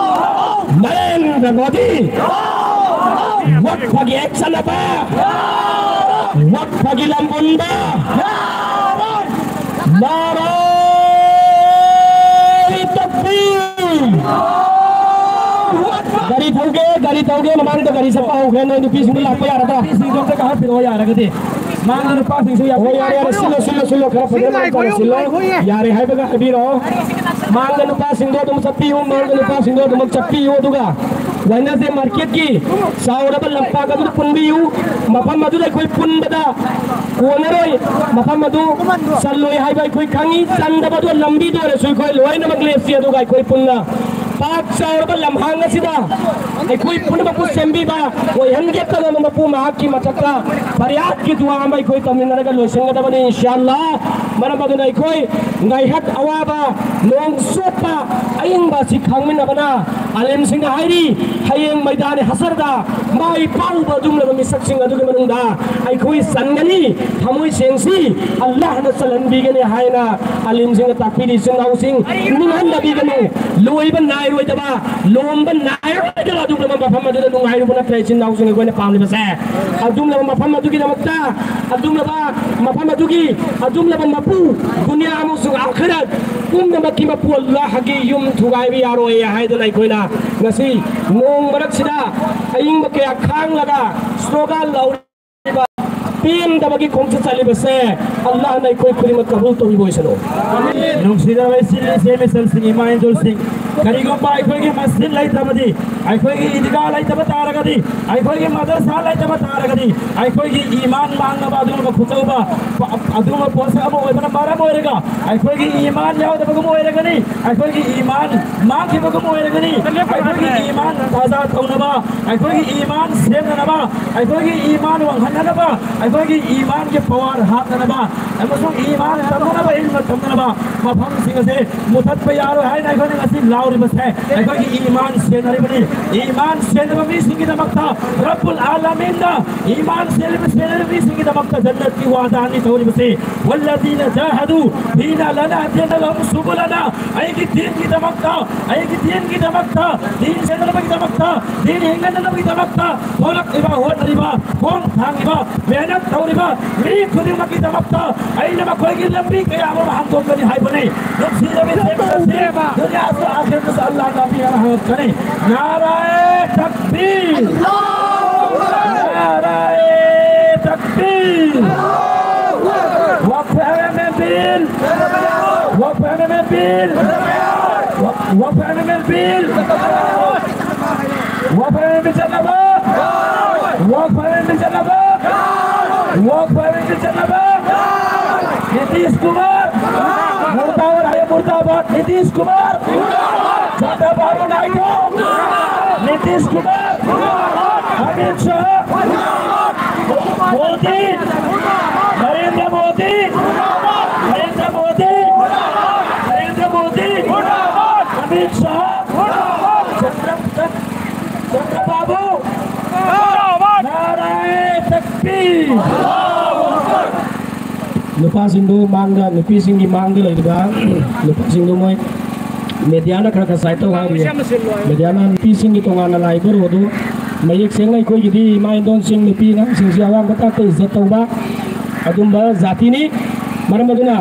Narendra Modi! ꯋꯛꯐꯒꯤ act ꯆꯟꯅꯕ! ꯋꯛꯐꯒꯤ ꯂꯝ ꯄꯨꯟꯕ! ꯅꯥꯔꯥꯏ ꯇꯛꯕꯤꯔ! ꯒꯥꯔꯤ ꯊꯧꯒꯦ, ꯒꯥꯔꯤ ꯊꯧꯒꯦ, ꯃꯃꯥꯡꯗ ꯒꯥꯔꯤ ꯆꯠꯄ ꯍꯧꯈ꯭ꯔꯦ, ꯅꯣꯏ ꯅꯨꯄꯤꯁꯤꯡꯗꯣ ꯂꯥꯛꯄ ꯌꯥꯔꯗ꯭ꯔꯥ? ꯅꯨꯄꯤꯁꯤꯡꯗꯣ ꯑꯝꯇ ꯀꯥꯈꯠꯄꯤꯔꯛꯑꯣ ꯌꯥꯔꯒꯗꯤ꯫ ꯃꯥꯡꯗ ꯅꯨꯄꯥꯁꯤꯡꯁꯨ ꯌꯥꯝ ꯍꯣꯏ, ꯌꯥꯔꯦ, ꯌꯥꯔꯦ, ꯁꯤꯜꯂꯣ, ꯁꯤꯜꯂꯣ, ꯁꯤꯜꯂꯣ, ꯈꯔ ꯐꯖꯅ ꯉꯥꯏꯈꯣ, ꯉꯥꯏꯈꯣ, ꯁꯤꯜꯂꯣ꯫ ꯉꯥꯏꯈꯣ, ꯌꯥꯔꯦ ꯍꯥꯏꯕꯒ ꯍꯥꯏꯕꯤꯔꯛꯑꯣ꯫ ꯃꯥꯡꯗ ꯅꯨꯄꯥꯁꯤꯡꯗꯣ ꯑꯗꯨꯝ ꯆꯠꯄꯤꯌꯨ, ꯃꯥꯡꯗ ꯅꯨꯄꯥꯁꯤꯡꯗꯣ ꯑꯗꯨꯃꯛ ꯆꯠꯄꯤꯌꯨ, ꯑꯗꯨꯒ ꯋꯦꯅꯁꯗꯦ ꯃꯥꯔꯀꯦꯠꯀꯤ ꯆꯥꯎꯔꯕ ꯂꯝꯄꯥꯛ ꯑꯗꯨꯗ ꯄꯨꯟꯕꯤꯌꯨ꯫ ꯃꯐꯝ ꯑꯗꯨꯗ ꯑꯩꯈꯣꯏ ꯄꯨꯟꯕꯗ ꯀꯣꯟꯅꯔꯣꯏ, ꯃꯐꯝ ꯑꯗꯨ ꯆꯜꯂꯣꯏ ꯍꯥꯏꯕ ꯑꯩꯈꯣꯏ ꯈꯪꯉꯤ꯫ ꯆꯟꯗꯕꯗꯣ ꯂꯝꯕꯤꯗ ꯑꯣꯏꯔꯁꯨ ꯑꯩꯈꯣꯏ ꯂꯣꯏꯅꯃꯛ ꯂꯦꯞꯁꯤ, ꯑꯗꯨꯒ ꯑꯩꯈꯣꯏ ꯄꯨꯟꯅ ꯄꯥꯛ ꯆꯥꯎꯔꯕ ꯂꯝꯍꯥꯡ ꯑꯁꯤꯗ ꯑꯩꯈꯣꯏ ꯄꯨꯝꯅꯃꯛꯄꯨ ꯁꯦꯝꯕꯤꯕ ꯑꯣꯏꯍꯟꯒꯦ ꯇꯧꯔꯕ ꯃꯄꯨ ꯃꯍꯥꯛꯀꯤ ꯃꯊꯛꯇ ꯐꯔꯤꯌꯥꯗꯀꯤ ꯗꯨꯋꯥ ꯑꯃ ꯑꯩꯈꯣꯏ ꯇꯧꯃꯤꯟꯅꯔꯒ ꯂꯣꯏꯁꯤꯟꯒꯗꯕꯅꯤ, ꯏꯟꯁꯥ ꯑꯜꯂꯥ꯫ ꯃꯔꯝ ꯑꯗꯨꯅ ꯑꯩꯈꯣꯏ ꯉꯥꯏꯍꯥꯛ ꯑꯋꯥꯕ, ꯅꯣꯡ ꯆꯣꯠꯄ, ꯑꯏꯪꯕ ꯑꯁꯤ ꯈꯥꯡꯃꯤꯟꯅꯕꯅ, ꯑꯥꯂꯤꯝꯁꯤꯡꯅ ꯍꯥꯏꯔꯤ, ꯍꯌꯦꯡ ꯃꯩꯗꯥꯅꯦ ꯍꯁꯔꯗ ꯃꯥꯏ ꯄꯥꯛꯂꯕ ꯑꯗꯨꯒꯨꯝꯂꯕ ꯃꯤꯁꯛꯁꯤꯡ ꯑꯗꯨꯒꯤ ꯃꯅꯨꯡꯗ ꯑꯩꯈꯣꯏ ꯆꯟꯒꯅꯤ, ꯊꯃꯣꯏ ꯁꯦꯡꯁꯤ, ꯑꯜꯂꯥꯍꯅ ꯆꯜꯍꯟꯕꯤꯒꯅꯤ ꯍꯥꯏꯅ ꯑꯥꯂꯤꯝꯁꯤꯡꯅ ꯇꯥꯛꯄꯤꯔꯤ꯫ ꯏꯆꯤꯟ ꯏꯅꯥꯎꯁꯤꯡ, ꯅꯤꯡꯍꯟꯅꯕꯤꯒꯅꯨ꯫ ꯂꯣꯏꯕ ꯅꯥꯏꯔꯣꯏꯗꯕ, ꯂꯣꯝꯕ ꯅꯥꯏꯔꯣꯏꯗꯕ ꯑꯗꯨꯒꯨꯝꯂꯕ ꯃꯐꯝ ꯑꯗꯨꯗ ꯅꯨꯡꯉꯥꯏꯔꯨꯕ ꯅꯠꯇ꯭ꯔꯦ, ꯏꯆꯤꯟ ꯏꯅꯥꯎꯁꯤꯡ, ꯑꯩꯈꯣꯏꯅ ꯄꯥꯝꯂꯤꯕꯁꯦ꯫ ꯑꯗꯨꯒꯨꯝꯂꯕ ꯃꯐꯝ ꯑꯗꯨꯒꯤꯗꯃꯛꯇ, ꯑꯗꯨꯒꯨꯝꯂꯕ ꯃꯐꯝ ꯑꯗꯨꯒꯤ, ꯑꯗꯨꯒꯨꯝꯂꯕ ꯃꯄꯨ, ꯗꯨꯅꯤꯌꯥ ꯑꯃꯁꯨꯡ ꯑꯥꯈꯤꯔꯠ ꯄꯨꯝꯅꯃꯛꯀꯤ ꯃꯄꯨ ꯑꯜꯂꯥꯍꯒꯤ ꯌꯨꯝ ꯊꯨꯒꯥꯏꯕ ꯌꯥꯔꯣꯏ ꯍꯥꯏꯗꯨꯅ ꯑꯩꯈꯣꯏꯅ ꯉꯁꯤ ꯅꯣꯡ ꯃꯔꯛꯁꯤꯗ, ꯑꯏꯪꯕ ꯀꯌꯥ ꯈꯥꯡꯂꯒ ꯁ꯭ꯂꯣꯒꯥꯟ ꯂꯧꯔꯤꯕ ꯄꯦꯟꯗꯕꯒꯤ ꯈꯣꯡꯆꯠ ꯆꯠꯂꯤꯕꯁꯦ ꯑꯜꯂꯥꯍꯅ ꯑꯩꯈꯣꯏ ꯈꯨꯗꯤꯡꯃꯛ ꯀꯕꯨꯜ ꯇꯧꯕꯤꯕ ꯑꯣꯏꯁꯅꯨ꯫ ꯅꯨꯡꯁꯤꯔꯕ ꯏꯆꯤꯜ ꯏꯆꯦ ꯃꯆꯜꯁꯤꯡ, ꯏꯃꯥ ꯏꯟꯗꯣꯜꯁꯤꯡ, ꯀꯔꯤꯒꯨꯝꯕ ꯑꯩꯈꯣꯏꯒꯤ ꯃꯁꯖꯤꯗ ꯂꯩꯇꯕꯗꯤ, ꯑꯩꯈꯣꯏꯒꯤ ꯏꯗꯤꯒꯥ ꯂꯩꯇꯕ ꯇꯥꯔꯒꯗꯤ, ꯑꯩꯈꯣꯏꯒꯤ ꯃꯗꯔꯁꯥ ꯂꯩꯇꯕ ꯇꯥꯔꯒꯗꯤ, ꯑꯩꯈꯣꯏꯒꯤ ꯏꯃꯥꯟ ꯃꯥꯡꯅꯕ ꯑꯗꯨꯒꯨꯝꯕ ꯈꯨꯗꯧꯕ, ꯑꯗꯨꯒꯨꯝꯕ ꯄꯣꯠꯁꯛ ꯑꯃ ꯑꯣꯏꯕꯅ ꯃꯔꯝ ꯑꯣꯏꯔꯒ, ꯑꯩꯈꯣꯏꯒꯤ ꯏꯃꯥꯟ ꯌꯥꯎꯗꯕꯒꯨꯝ ꯑꯣꯏꯔꯒꯅꯤ, ꯑꯩꯈꯣꯏꯒꯤ ꯏꯃꯥꯟ ꯃꯥꯡꯈꯤꯕꯒꯨꯝ ꯑꯣꯏꯔꯒꯅꯤ꯫ ꯑꯩꯈꯣꯏꯒꯤ ꯏꯃꯥꯟ ꯇꯥꯖꯥ ꯇꯧꯅꯕ, ꯑꯩꯈꯣꯏꯒꯤ ꯏꯃꯥꯟ ꯁꯦꯝꯅꯅꯕ, ꯑꯩꯈꯣꯏꯒꯤ ꯏꯃꯥꯟ ꯋꯥꯡꯍꯟꯅꯅꯕ, ꯑꯩꯈꯣꯏꯒꯤ ꯏꯃꯥꯟꯒꯤ ꯄꯋꯥꯔ ꯍꯥꯞꯅꯅꯕ ꯑꯃꯁꯨꯡ ꯏꯃꯥꯟ ꯇꯝꯅꯅꯕ, ꯏꯜꯃ ꯇꯝꯅꯅꯕ ꯃꯐꯝꯁꯤꯡ ꯑꯁꯦ ꯃꯨꯊꯠꯄ ꯌꯥꯔꯣꯏ ꯍꯥꯏꯅ ꯑꯩꯈꯣꯏꯅ ꯉꯁꯤ ꯂꯥꯎꯔꯤꯕꯁꯦ ꯑꯩꯈꯣꯏꯒꯤ ꯏꯃꯥꯟ ꯁꯦꯟꯅꯔꯤꯕꯅꯤ꯫ ꯏꯃꯥꯟ ꯁꯦꯟꯅꯕ ꯃꯤꯁꯤꯡꯒꯤꯗꯃꯛꯇ ꯔꯕꯨꯜ ꯑꯥꯂꯃꯤꯟꯅ ꯏꯃꯥꯟ ꯁꯦꯟꯅꯕ, ꯁꯦꯟꯅꯔꯤꯕ ꯃꯤꯁꯤꯡꯒꯤꯗꯃꯛꯇ ꯖꯟꯅꯠꯀꯤ ꯋꯥꯗꯥꯅꯤ ꯇꯧꯔꯤꯕꯁꯤ꯫ والذين جاهدوا فينا لنهدينهم سبلنا. ꯑꯩꯒꯤ ꯗꯤꯟꯒꯤꯗꯃꯛꯇ, ꯑꯩꯒꯤ ꯗꯤꯟꯒꯤꯗꯃꯛꯇ, ꯗꯤꯟ ꯁꯦꯟꯅꯅꯕꯒꯤꯗꯃꯛꯇ, ꯗꯤꯟ ꯍꯤꯡꯅꯅꯕꯒꯤꯗꯃꯛꯇ ꯊꯣꯛꯂꯛꯂꯤꯕ, ꯍꯣꯠꯅꯔꯤꯕ, ꯈꯣꯡ ꯊꯥꯡꯂꯤꯕ, ꯃꯦꯍꯅꯠ ꯇꯧꯔꯤꯕ ꯃꯤ ꯈꯨꯗꯤꯡꯃꯛꯀꯤꯗꯃꯛꯇ ꯑꯩꯅ ꯃꯈꯣꯏꯒꯤ ꯂꯝꯕꯤ ꯀꯌꯥ ꯑꯃ ꯍꯥꯡꯗꯣꯛꯀꯅꯤ ꯍꯥꯏꯕꯅꯤ꯫ ꯅꯨꯡꯁꯤꯔꯕ ꯏꯆꯦ ꯏꯆꯟꯁꯤꯡ, ꯗꯨꯅꯤꯌꯥꯁꯨ ꯑꯥꯈꯤꯔꯠꯇꯁꯨ ꯑꯜꯂꯥꯍꯅ ꯂꯝꯕꯤ ꯑꯃ ꯍꯥꯡꯗꯣꯛꯀꯅꯤ꯫ ꯅꯥꯔꯥꯌꯦ ꯇꯛꯕꯤꯔ! ꯅꯥꯔꯥꯌꯦ ꯇꯛꯕꯤꯔ! ꯋꯛꯐ ꯑꯦꯝ ꯑꯦꯝ ꯑꯦꯝ ꯕꯤꯜ! ꯋꯛꯐ ꯑꯦꯝ ꯑꯦꯝ ꯑꯦꯝ ꯕꯤꯜ! ꯋꯛꯐ ꯑꯦꯝ ꯑꯦꯝ ꯑꯦꯝ ꯕꯤꯜ! ꯋꯛꯐ ꯑꯦꯝ ꯑꯦꯝ ꯑꯦꯝ ꯕꯤꯜ ꯆꯠꯅꯕ! ꯋꯛꯐ ꯑꯦꯝ ꯑꯦꯝ ꯑꯦꯝ ꯕꯤꯜ ꯆꯠꯅꯕ! ꯋꯛꯐ ꯑꯦꯝ ꯑꯦꯝ ꯑꯦꯝ ꯕꯤꯜ ꯆꯠꯅꯕ! ꯅꯤꯇꯤꯁ ꯀꯨꯃꯥꯔ! ꯃꯨꯔꯗꯥꯕꯥꯗ ꯍꯥꯏꯌꯦ, ꯃꯨꯔꯗꯥꯕꯥꯗ! ꯅꯤꯇꯤꯁ ꯀꯨꯃꯥꯔ! ꯆꯟꯗ꯭ꯔ ꯕꯥꯕꯨ ꯅꯥꯏꯗꯨ! ꯅꯤꯇꯤꯁ ꯀꯨꯃꯥꯔ! ꯑꯃꯤꯠ ꯁꯥꯍ! ꯃꯣꯗꯤ! ꯅꯔꯦꯟꯗ꯭ꯔ ꯃꯣꯗꯤ! ꯅꯔꯦꯟꯗ꯭ꯔ ꯃꯣꯗꯤ! ꯅꯔꯦꯟꯗ꯭ꯔ ꯃꯣꯗꯤ! ꯑꯃꯤꯠ ꯁꯥꯍ! ꯆꯟꯗ꯭ꯔ, ꯆꯟꯗ꯭ꯔ ꯕꯥꯕꯨ! ꯅꯥꯔꯥꯌꯦ ꯇꯛꯕꯤꯔ! ꯅꯨꯄꯥꯁꯤꯡꯗꯨ ꯃꯥꯡꯗ, ꯅꯨꯄꯤꯁꯤꯡꯒꯤ ꯃꯥꯡꯗ ꯂꯩꯔꯤꯕ ꯅꯨꯄꯥꯁꯤꯡꯗꯨ ꯃꯣꯏ ꯃꯦꯗꯤꯌꯥꯅ ꯈꯔ ꯈꯔ ꯁꯥꯏꯠ ꯇꯧ ꯍꯥꯏꯔꯤꯌꯦ꯫ ꯃꯦꯗꯤꯌꯥꯅ ꯅꯨꯄꯤꯁꯤꯡꯒꯤ ꯇꯣꯉꯥꯟꯅ ꯂꯥꯛꯏꯕ ꯔꯣꯗꯨ ꯃꯌꯦꯛ ꯁꯦꯡꯅ ꯑꯩꯈꯣꯏꯒꯤꯗꯤ ꯏꯃꯥ ꯏꯟꯗꯣꯟꯁꯤꯡ, ꯅꯨꯄꯤ ꯑꯉꯥꯡꯁꯤꯡꯁꯤ ꯑꯋꯥꯡꯕ ꯊꯥꯛꯇ ꯏꯖꯠ ꯇꯧꯕ ꯑꯗꯨꯝꯕ ꯖꯥꯇꯤꯅꯤ꯫ ꯃꯔꯝ ꯑꯗꯨꯅ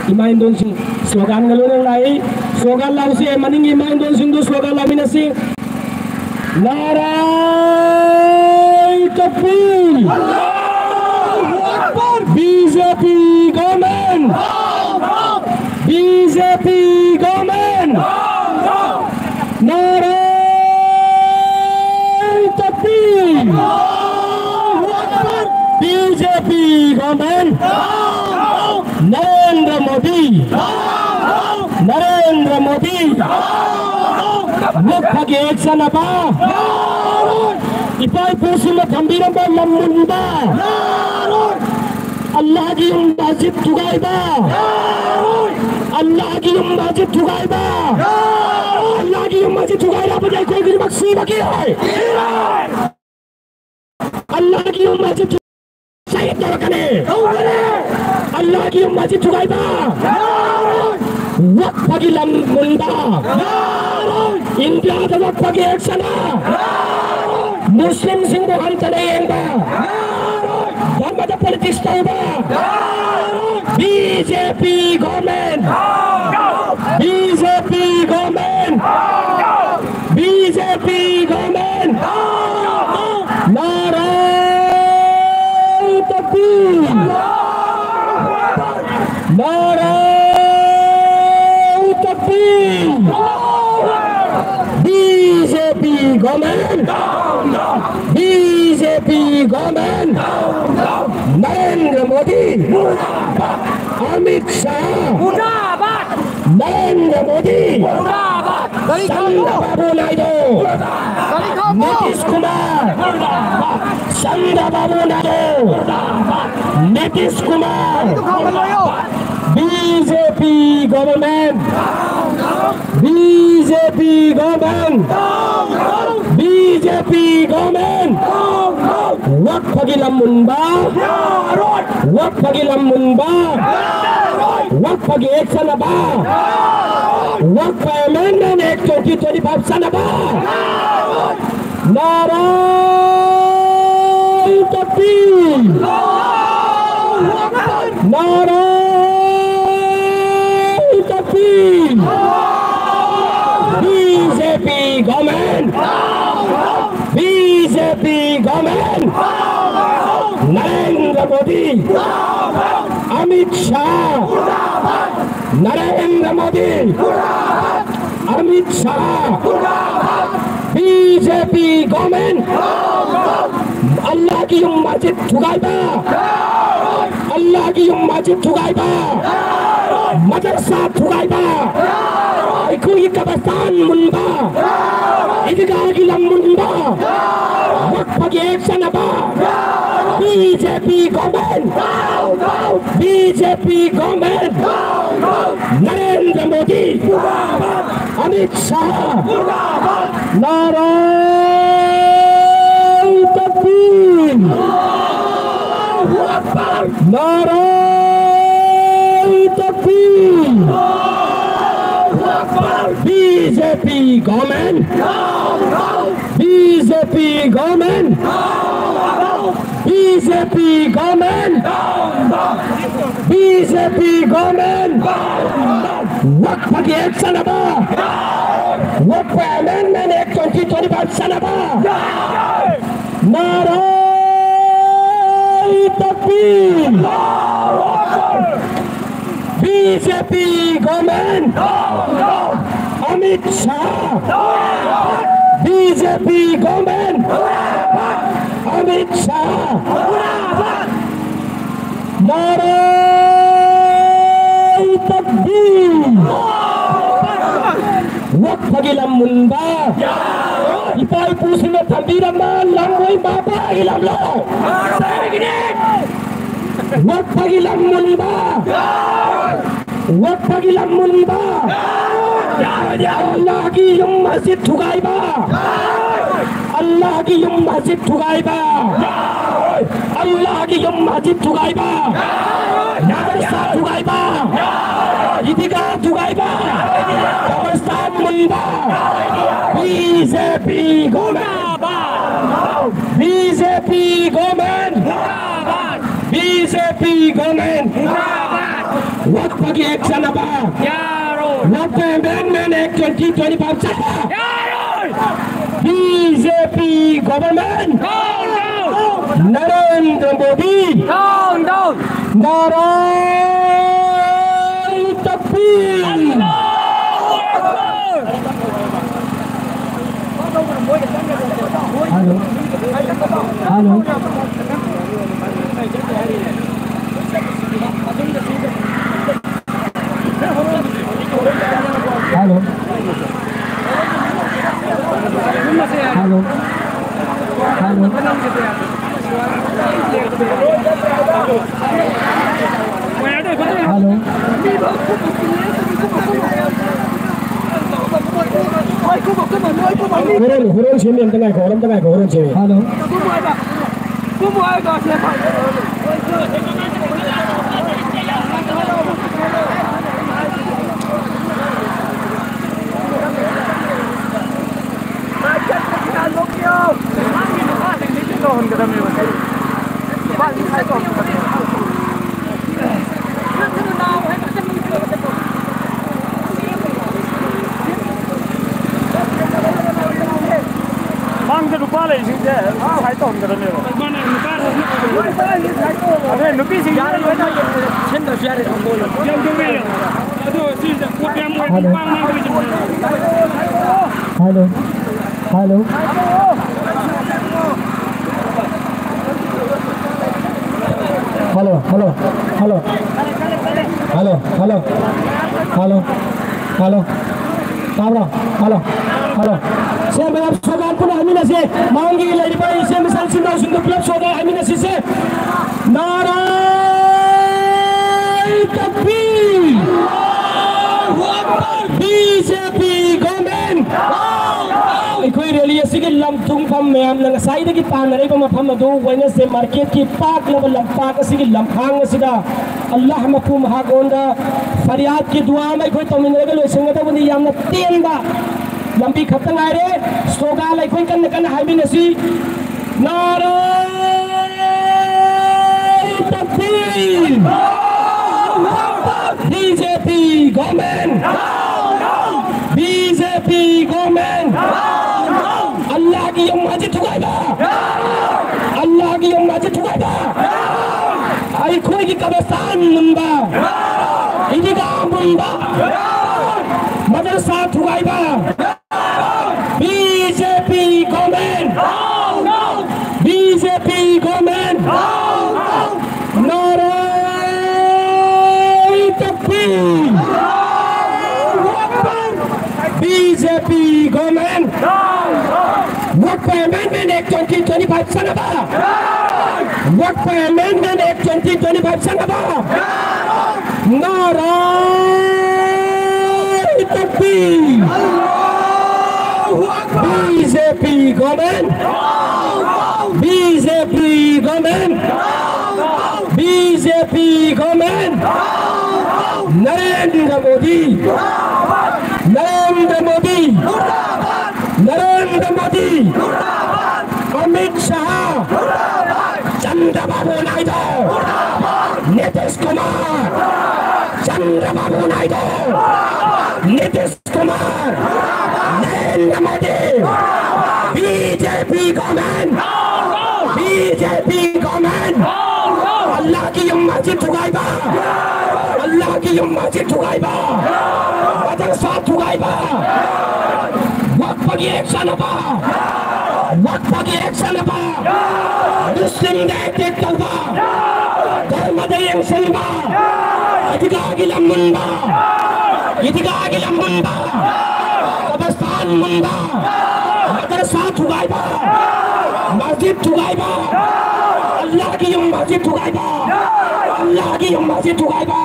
ꯏꯃꯥ ꯏꯟꯗꯣꯟꯁꯤꯡ ꯁ꯭ꯂꯣꯒꯥꯟꯒ ꯂꯣꯏꯅ ꯂꯥꯛꯏ꯫ ꯁ꯭ꯂꯣꯒꯥꯟ ꯂꯥꯎꯁꯤ, ꯃꯅꯤꯡꯒꯤ ꯏꯃꯥ ꯏꯟꯗꯣꯟꯁꯤꯡꯗꯨ ꯁ꯭ꯂꯣꯒꯥꯟ ꯂꯥꯎꯃꯤꯟꯅꯁꯤ꯫ ꯅꯥꯔꯥꯏ ꯇꯛꯕꯤꯔ! Government! নারায়ে তাকবীর! BJP government! নরেন্দ্র মোদী! নরেন্দ্র মোদী! ꯋꯥꯛꯐꯒꯤ ꯑꯦꯛꯁꯟ ꯑꯕ! ꯏꯄꯥ ꯏꯄꯨꯁꯤꯡꯅ ꯊꯝꯕꯤꯔꯝꯕ ꯂꯝ ꯃꯨꯟꯕ! ꯑꯜꯂꯥꯍꯒꯤ ꯌꯨꯝ ꯃꯁꯖꯤꯗ ꯊꯨꯒꯥꯏꯕ! ꯑꯜꯂꯥꯍꯒꯤ ꯌꯨꯝ ꯃꯁꯖꯤꯗ ꯊꯨꯒꯥꯏꯕ! ꯑꯜꯂꯥꯍꯒꯤ ꯌꯨꯝ ꯃꯁꯖꯤꯗ ꯊꯨꯒꯥꯏꯔꯕꯗꯤ ꯑꯩꯈꯣꯏ ꯈꯨꯗꯤꯡꯃꯛ ꯁꯤꯕꯒꯤ ꯑꯜꯂꯥꯍꯒꯤ ꯌꯨꯝ ꯃꯁꯖꯤꯗ ꯁꯍꯤꯗ ꯇꯧꯔꯛꯀꯅꯤ! ꯑꯜꯂꯥꯍꯒꯤ ꯌꯨꯝ ꯃꯁꯖꯤꯗ ꯊꯨꯒꯥꯏꯕ! ꯋꯥꯛꯐꯒꯤ ꯂꯝ ꯃꯨꯟꯕ! ꯏꯟꯗꯤꯌꯥꯗ ꯋꯥꯛꯐꯒꯤ ꯑꯦꯛꯁꯟ! ꯃꯨꯁꯂꯤꯝꯁꯤꯡꯕꯨ ꯍꯟꯊꯅ ꯌꯦꯡꯕ! ꯙꯔꯃꯗ ꯄꯣꯂꯤꯇꯤꯛꯁ ꯇꯧꯕ! BJP government! BJP government! BJP government! ꯅꯥꯔꯥ ꯇꯛꯕꯤꯔ! ꯅꯥꯔꯥ ꯇꯛꯕꯤꯔ! BJP government! BJP government! Narendra Modi! Amit Shah! Narendra Modi! Chandra Babu Naidu! Nitish Kumar! Chandra Babu Naidu! Nitish Kumar! BJP government! BJP government! BJP government! ꯋꯥꯛꯐꯒꯤ ꯂꯝ ꯃꯨꯟꯕ! ꯋꯥꯛꯐꯒꯤ ꯂꯝ ꯃꯨꯟꯕ! ꯋꯥꯛꯐꯒꯤ ꯑꯦꯛꯁꯟ ꯑꯕ! ꯋꯥꯛꯐ amendment act twenty twenty five ꯆꯠꯅꯕ! ꯅꯥꯔꯥ ꯇꯛꯕꯤꯔ! ꯅꯥꯔꯥ ꯇꯛꯕꯤꯔ! BJP government! BJP government! Narendra Modi! Amit Shah! Narendra Modi, Amit Shah, B J P government, ꯑꯜꯂꯥꯍꯒꯤ ꯌꯨꯝ ꯃꯁꯖꯤꯗ ꯊꯨꯒꯥꯏꯕ, ꯑꯜꯂꯥꯍꯒꯤ ꯌꯨꯝ ꯃꯁꯖꯤꯗ ꯊꯨꯒꯥꯏꯕ, ꯃꯗꯔꯁꯥ ꯊꯨꯒꯥꯏꯕ, ꯑꯩꯈꯣꯏꯒꯤ ꯀꯕꯔꯁꯇꯥꯟ ꯃꯨꯟꯕ, ꯏꯗꯤꯒꯥꯒꯤ ꯂꯝ ꯃꯨꯟꯕ, ꯋꯛꯐꯒꯤ ꯑꯦꯛ ꯆꯠꯅꯕ, B J P government, B J P government, Narendra Modi, Amit Shah, ꯅꯥꯔꯥꯏ ꯇꯛꯕꯤꯔ, ꯅꯥꯔꯥꯏ ꯇꯛꯕꯤꯔ, B J P government, B J P government, B J P government, B J P government, ꯋꯛꯐꯒꯤ ꯑꯦꯛ ꯆꯠꯅꯕ, ꯋꯛꯐ amendment act twenty twenty five ꯆꯠꯅꯕ, ꯅꯥꯔꯥꯏ ꯇꯛꯕꯤꯔ, B J P government, Amit Shah, B J P government, Amit Shah, ꯅꯥꯔꯥꯏ ꯇꯛꯕꯤꯔ, ꯋꯛꯐꯒꯤ ꯂꯝ ꯃꯨꯟꯕ, ꯏꯄꯥ ꯏꯄꯨꯁꯤꯡꯅ ꯊꯝꯕꯤꯔꯝꯕ ꯂꯝ ꯑꯣꯏ ꯃꯄꯥꯒꯤ ꯂꯝꯂꯣ? ꯋꯛꯐꯒꯤ ꯂꯝ ꯃꯨꯟꯕ, ꯋꯛꯐꯒꯤ ꯂꯝ ꯃꯨꯟꯕ, ꯑꯜꯂꯥꯍꯒꯤ ꯌꯨꯝ ꯃꯁꯖꯤꯗ ꯊꯨꯒꯥꯏꯕ, ꯑꯜꯂꯥꯍꯒꯤ ꯌꯨꯝ ꯃꯁꯖꯤꯗ ꯊꯨꯒꯥꯏꯕ, ꯑꯜꯂꯥꯍꯒꯤ ꯌꯨꯝ ꯃꯁꯖꯤꯗ ꯊꯨꯒꯥꯏꯕ, ꯃꯗꯔꯁꯥ ꯊꯨꯒꯥꯏꯕ, ꯏꯗꯤꯒꯥ ꯊꯨꯒꯥꯏꯕ, ꯀꯕꯔꯁꯇꯥꯟ ꯃꯨꯟꯕ, B J P government, B J P government, B J P government, ꯋꯛꯐꯒꯤ ꯑꯦꯛ ꯆꯠꯅꯕ, ꯋꯛꯐ amendment act twenty twenty five ꯆꯠꯅꯕ, B J P government, Narendra Modi, ꯅꯥꯔꯥꯏ ꯇꯛꯕꯤꯔ, Hello. Hello. Hello. Hello. Hello. ꯍꯣꯔꯦꯟ, ꯍꯣꯔꯦꯟ ꯁꯦꯝꯃꯤ, ꯑꯝꯇ ꯉꯥꯏꯈꯣ, ꯑꯝꯇ ꯉꯥꯏꯈꯣ, ꯍꯣꯔꯦꯟ ꯁꯦꯝꯃꯤ꯫ Hello. ꯃꯥꯡꯗ ꯂꯨꯄꯥ ꯂꯩꯁꯤꯡꯁꯦ ꯁꯥꯏ ꯇꯧꯍꯟꯒꯗꯕꯅꯦꯕ꯫ ꯑꯗꯨꯅ ꯅꯨꯄꯤꯁꯤꯡ ꯌꯥꯔꯦ, ꯂꯣꯏꯅ ꯁꯦꯝꯗ꯭ꯔꯁꯨ ꯌꯥꯔꯦ, ꯊꯝꯕ ꯑꯣꯏꯅ꯫ ꯌꯧꯗꯧꯔꯦ꯫ ꯑꯗꯣ ꯁꯤꯁꯦ ꯄꯣꯠ ꯌꯥꯝ ꯑꯣꯏ꯫ ꯃꯥꯡ ꯃꯥꯡ ꯑꯣꯏꯁꯤꯟꯕꯅꯦ꯫ Hello. Hello. Hello, hello, hello. Hello, hello. Hello. Hello. ꯇꯥꯕ꯭ꯔꯣ? Hello. Hello. ꯁꯦ, ꯃꯌꯥꯝ ꯁꯣꯒꯥꯠ ꯄꯨꯟꯅ ꯍꯥꯏꯃꯤꯟꯅꯁꯦ꯫ ꯃꯥꯡꯒꯤ ꯂꯩꯔꯤꯕ ꯏꯆꯦ ꯃꯆꯥ ꯏꯆꯤꯟ ꯏꯅꯥꯎꯁꯤꯡꯗꯣ ꯄꯨꯂꯞ ꯁꯣꯒꯥꯠ ꯍꯥꯏꯃꯤꯟꯅꯁꯤꯁꯦ꯫ ꯅꯥꯔꯥꯏ ꯇꯛꯕꯤꯔ! B J P government! ꯑꯩꯈꯣꯏ ꯔꯦꯂꯤ ꯑꯁꯤꯒꯤ ꯂꯝ ꯊꯨꯡꯐꯝ ꯃꯌꯥꯝꯅ ꯉꯁꯥꯏꯗꯒꯤ ꯇꯥꯟꯅꯔꯤꯕ ꯃꯐꯝ ꯑꯗꯨ ꯋꯦꯅꯦꯁꯗꯦ ꯃꯥꯔꯀꯦꯠꯀꯤ ꯄꯥꯛꯂꯕ ꯂꯝꯄꯥꯛ ꯑꯁꯤꯒꯤ ꯂꯝꯍꯥꯡ ꯑꯁꯤꯗ ꯑꯜꯂꯥꯍ ꯃꯄꯨ ꯃꯍꯥꯒꯣꯟꯗ ꯐꯔꯤꯌꯥꯗꯀꯤ ꯗꯨꯋꯥ ꯑꯃ ꯑꯩꯈꯣꯏ ꯇꯧꯃꯤꯟꯅꯔꯒ ꯂꯣꯏꯁꯤꯟꯒꯗꯕꯅꯤ꯫ ꯌꯥꯝꯅ ꯇꯦꯟꯕ ꯂꯝꯕꯤ ꯈꯛꯇ ꯉꯥꯏꯔꯦ꯫ ꯁ꯭ꯂꯣꯒꯥꯟ ꯑꯩꯈꯣꯏ ꯀꯟꯅ ꯀꯟꯅ ꯍꯥꯏꯃꯤꯟꯅꯁꯤ꯫ ꯅꯥꯔꯥꯏ ꯇꯛꯕꯤꯔ! B J P government! B J P government! ꯑꯜꯂꯥꯍꯒꯤ ꯌꯨꯝ ꯑꯁꯤ ꯊꯨꯒꯥꯏꯕ! ꯑꯜꯂꯥꯍꯒꯤ ꯌꯨꯝ ꯑꯁꯤ ꯊꯨꯒꯥꯏꯕ! ꯑꯩꯈꯣꯏꯒꯤ ꯀꯕꯔꯁꯇꯥꯟ ꯃꯨꯟꯕ, ꯏꯗꯤꯒꯥ ꯃꯨꯟꯕ, ꯃꯗꯔꯁꯥ ꯊꯨꯒꯥꯏꯕ, B J P government! B J Government! Nare Takbir! B J P government! Waqf Amendment Act twenty twenty-five ꯆꯠꯅꯕ! Waqf Amendment Act twenty twenty-five ꯆꯠꯅꯕ! Nare Takbir! B J P government! B J P government! B J P government! Narendra Modi! Narendra Modi! Narendra Modi! Amit Shah! Chandrababu Naidu! Nitish Kumar! Chandrababu Naidu! Nitish Kumar! Narendra Modi! B J P government! B J P government! ꯑꯜꯂꯥꯍꯒꯤ ꯌꯨꯝ ꯃꯁꯖꯤꯗ ꯊꯨꯒꯥꯏꯕ! ꯑꯜꯂꯥꯍꯒꯤ ꯌꯨꯝ ꯃꯁꯖꯤꯗ ꯊꯨꯒꯥꯏꯕ! ꯃꯗꯔꯁꯥ ꯊꯨꯒꯥꯏꯕ! ꯋꯛꯐꯒꯤ act ꯆꯠꯅꯕ! ꯋꯛꯐꯒꯤ act ꯆꯠꯅꯕ! ꯃꯨꯁꯂꯤꯝꯗ attack ꯇꯧꯕ! ꯙꯔꯃꯗ ꯌꯦꯡꯁꯤꯟꯕ! ꯏꯗꯤꯒꯥꯒꯤ ꯂꯝ ꯃꯨꯟꯕ! ꯏꯗꯤꯒꯥꯒꯤ ꯂꯝ ꯃꯨꯟꯕ! ꯀꯕꯔꯁꯇꯥꯟ ꯃꯨꯟꯕ! ꯃꯗꯔꯁꯥ ꯊꯨꯒꯥꯏꯕ! ꯃꯁꯖꯤꯗ ꯊꯨꯒꯥꯏꯕ! ꯑꯜꯂꯥꯍꯒꯤ ꯌꯨꯝ ꯃꯁꯖꯤꯗ ꯊꯨꯒꯥꯏꯕ! ꯑꯜꯂꯥꯍꯒꯤ ꯌꯨꯝ ꯃꯁꯖꯤꯗ ꯊꯨꯒꯥꯏꯕ!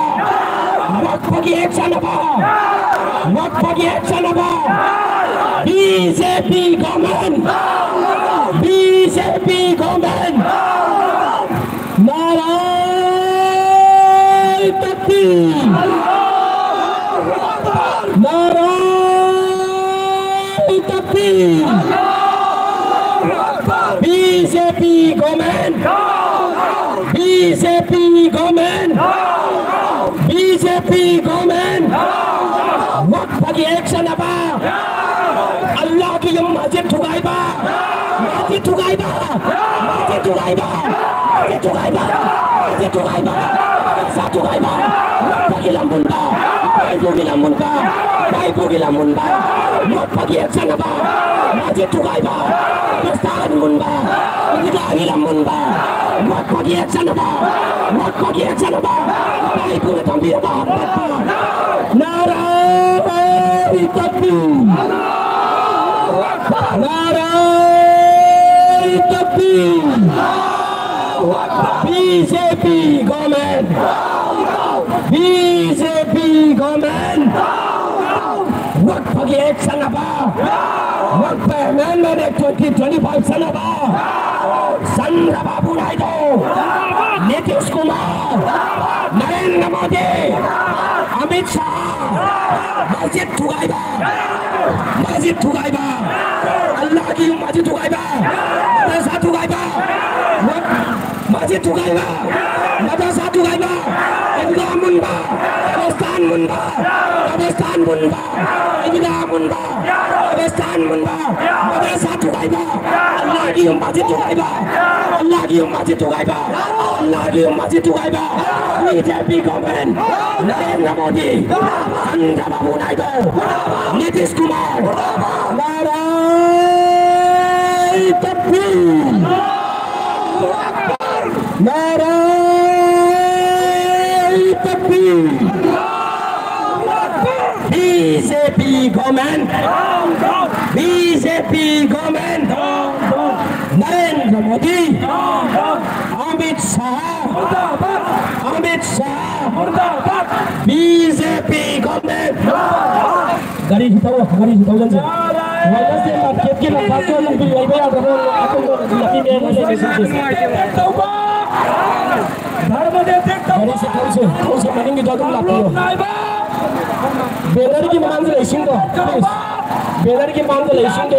ꯋꯛꯐꯒꯤ ꯑꯦꯛ ꯆꯠꯅꯕ! ꯋꯛꯐꯒꯤ ꯑꯦꯛ ꯆꯠꯅꯕ! B J P government! B J P government! Nare Takbir! Nare Takbir! B J P government! B J P government! B J P government! ꯋꯛꯐꯒꯤ act ꯆꯠꯅꯕ! ꯑꯜꯂꯥꯍꯒꯤ ꯌꯨꯝ ꯃꯁꯖꯤꯗ ꯊꯨꯒꯥꯏꯕ! ꯃꯁꯖꯤꯗ ꯊꯨꯒꯥꯏꯕ! ꯃꯁꯖꯤꯗ ꯊꯨꯒꯥꯏꯕ! ꯃꯁꯖꯤꯗ ꯊꯨꯒꯥꯏꯕ! ꯃꯁꯖꯤꯗ ꯊꯨꯒꯥꯏꯕ! ꯃꯗꯔꯁꯥ ꯊꯨꯒꯥꯏꯕ! ꯋꯛꯐꯒꯤ ꯂꯝ ꯃꯨꯟꯕ! ꯕꯥꯏꯕꯨꯒꯤ ꯂꯝ ꯃꯨꯟꯕ! ꯕꯥꯏꯕꯨꯒꯤ ꯂꯝ ꯃꯨꯟꯕ! ꯋꯛꯐꯒꯤ ꯑꯦꯛ ꯆꯠꯅꯕ! ꯃꯁꯖꯤꯗ ꯊꯨꯒꯥꯏꯕ! ꯈ꯭ꯔꯤꯁꯇꯥꯟ ꯃꯨꯟꯕ, ꯏꯕꯥꯒꯤ ꯂꯝ ꯃꯨꯟꯕ, ꯃꯈꯣꯏꯒꯤ ꯆꯠꯅꯕ, ꯃꯈꯣꯏꯒꯤ ꯆꯠꯅꯕ, ꯏꯄꯥ ꯏꯄꯨꯅ ꯊꯝꯕꯤꯔꯕ ꯍꯥꯞꯀꯠꯄ꯫ ꯅꯥꯔꯥ ꯇꯛꯕꯤꯔ! ꯅꯥꯔꯥ ꯇꯛꯕꯤꯔ! BJP government! BJP government! ꯋꯛꯐꯒꯤ act ꯆꯠꯅꯕ, ꯋꯛꯐ ꯑꯦꯃꯦꯟꯃꯦꯟ ꯑꯦꯛ ꯇ꯭ꯋꯦꯟꯇꯤ ꯇ꯭ꯋꯦꯟꯇꯤ ꯐꯥꯏꯚ ꯆꯠꯅꯕ, ꯆꯟꯗ꯭ꯔ ꯕꯥꯕꯨ ꯅꯥꯏꯗꯨ, ꯅꯤꯇꯤꯁ ꯀꯨꯃꯥꯔ, ꯅꯔꯦꯟꯗ꯭ꯔ ꯃꯣꯗꯤ, ꯑꯃꯤꯠ ꯁꯥꯍ, ꯃꯁꯖꯤꯗ ꯊꯨꯒꯥꯏꯕ, ꯃꯁꯖꯤꯗ ꯊꯨꯒꯥꯏꯕ, ꯑꯜꯂꯥꯍꯒꯤ ꯌꯨꯝ ꯃꯁꯖꯤꯗ ꯊꯨꯒꯥꯏꯕ, ꯃꯗ꯭ꯔꯁꯥ ꯊꯨꯒꯥꯏꯕ, ꯃꯁꯖꯤꯗ ꯊꯨꯒꯥꯏꯕ, ꯃꯗ꯭ꯔꯁꯥ ꯊꯨꯒꯥꯏꯕ, ꯏꯗꯤꯒꯥ ꯃꯨꯟꯕ, ꯀꯕꯔꯁꯇꯥꯟ ꯃꯨꯟꯕ, ꯀꯕꯔꯁꯇꯥꯟ ꯃꯨꯟꯕ, ꯏꯗꯤꯒꯥ ꯃꯨꯟꯕ, ꯀꯕꯔꯁꯇꯥꯟ ꯃꯨꯟꯕ, ꯃꯗ꯭ꯔꯁꯥ ꯊꯨꯒꯥꯏꯕ, ꯑꯜꯂꯥꯍꯒꯤ ꯌꯨꯝ ꯃꯁꯖꯤꯗ ꯊꯨꯒꯥꯏꯕ, ꯑꯜꯂꯥꯍꯒꯤ ꯌꯨꯝ ꯃꯁꯖꯤꯗ ꯊꯨꯒꯥꯏꯕ, ꯑꯜꯂꯥꯍꯒꯤ ꯌꯨꯝ ꯃꯁꯖꯤꯗ ꯊꯨꯒꯥꯏꯕ, BJP government, ꯅꯔꯦꯟꯗ꯭ꯔ ꯃꯣꯗꯤ, ꯆꯟꯗ꯭ꯔ ꯕꯥꯕꯨ ꯅꯥꯏꯗꯨ, ꯅꯤꯇꯤꯁ ꯀꯨꯃꯥꯔ, ꯅꯥꯔꯥ ꯇꯛꯕꯤꯔ! ꯅꯥꯔꯥ ꯇꯛꯕꯤꯔ! BJP government! BJP government! Narendra Modi! Amit Shah! Amit Shah! BJP government! ꯒꯥꯔꯤꯁꯤ ꯊꯧꯔꯣ, ꯒꯥꯔꯤꯁꯤ ꯊꯧꯖꯤꯟꯁꯦ꯫ ꯋꯦꯗꯅꯁꯗꯦ ꯃꯥꯔꯀꯦꯠꯀꯤ ꯂꯝꯄꯥꯛꯇ ꯂꯝꯕꯤ ꯂꯩꯕ ꯌꯥꯗ꯭ꯔꯕ ꯑꯇꯣꯞꯄ ꯂꯝꯕꯤ ꯃꯌꯥꯝ ꯑꯃ ꯂꯩꯔꯦ ꯁꯤꯁꯦ꯫ ꯇꯧꯕ! ꯙꯔꯃꯗ attack ꯇꯧꯕ! ꯒꯥꯔꯤꯁꯤ ꯊꯧꯁꯦ, ꯊꯧꯁꯦ, ꯃꯅꯤꯡꯒꯤꯗꯣ ꯑꯗꯨꯝ ꯂꯥꯛꯄꯤꯌꯣ꯫ ꯅꯥꯏꯕ! ꯕꯦꯅꯔꯒꯤ ꯃꯃꯥꯡꯗ ꯂꯩꯁꯤꯡꯗꯣ, please. ꯕꯦꯅꯔꯒꯤ ꯃꯃꯥꯡꯗ ꯂꯩꯁꯤꯡꯗꯣ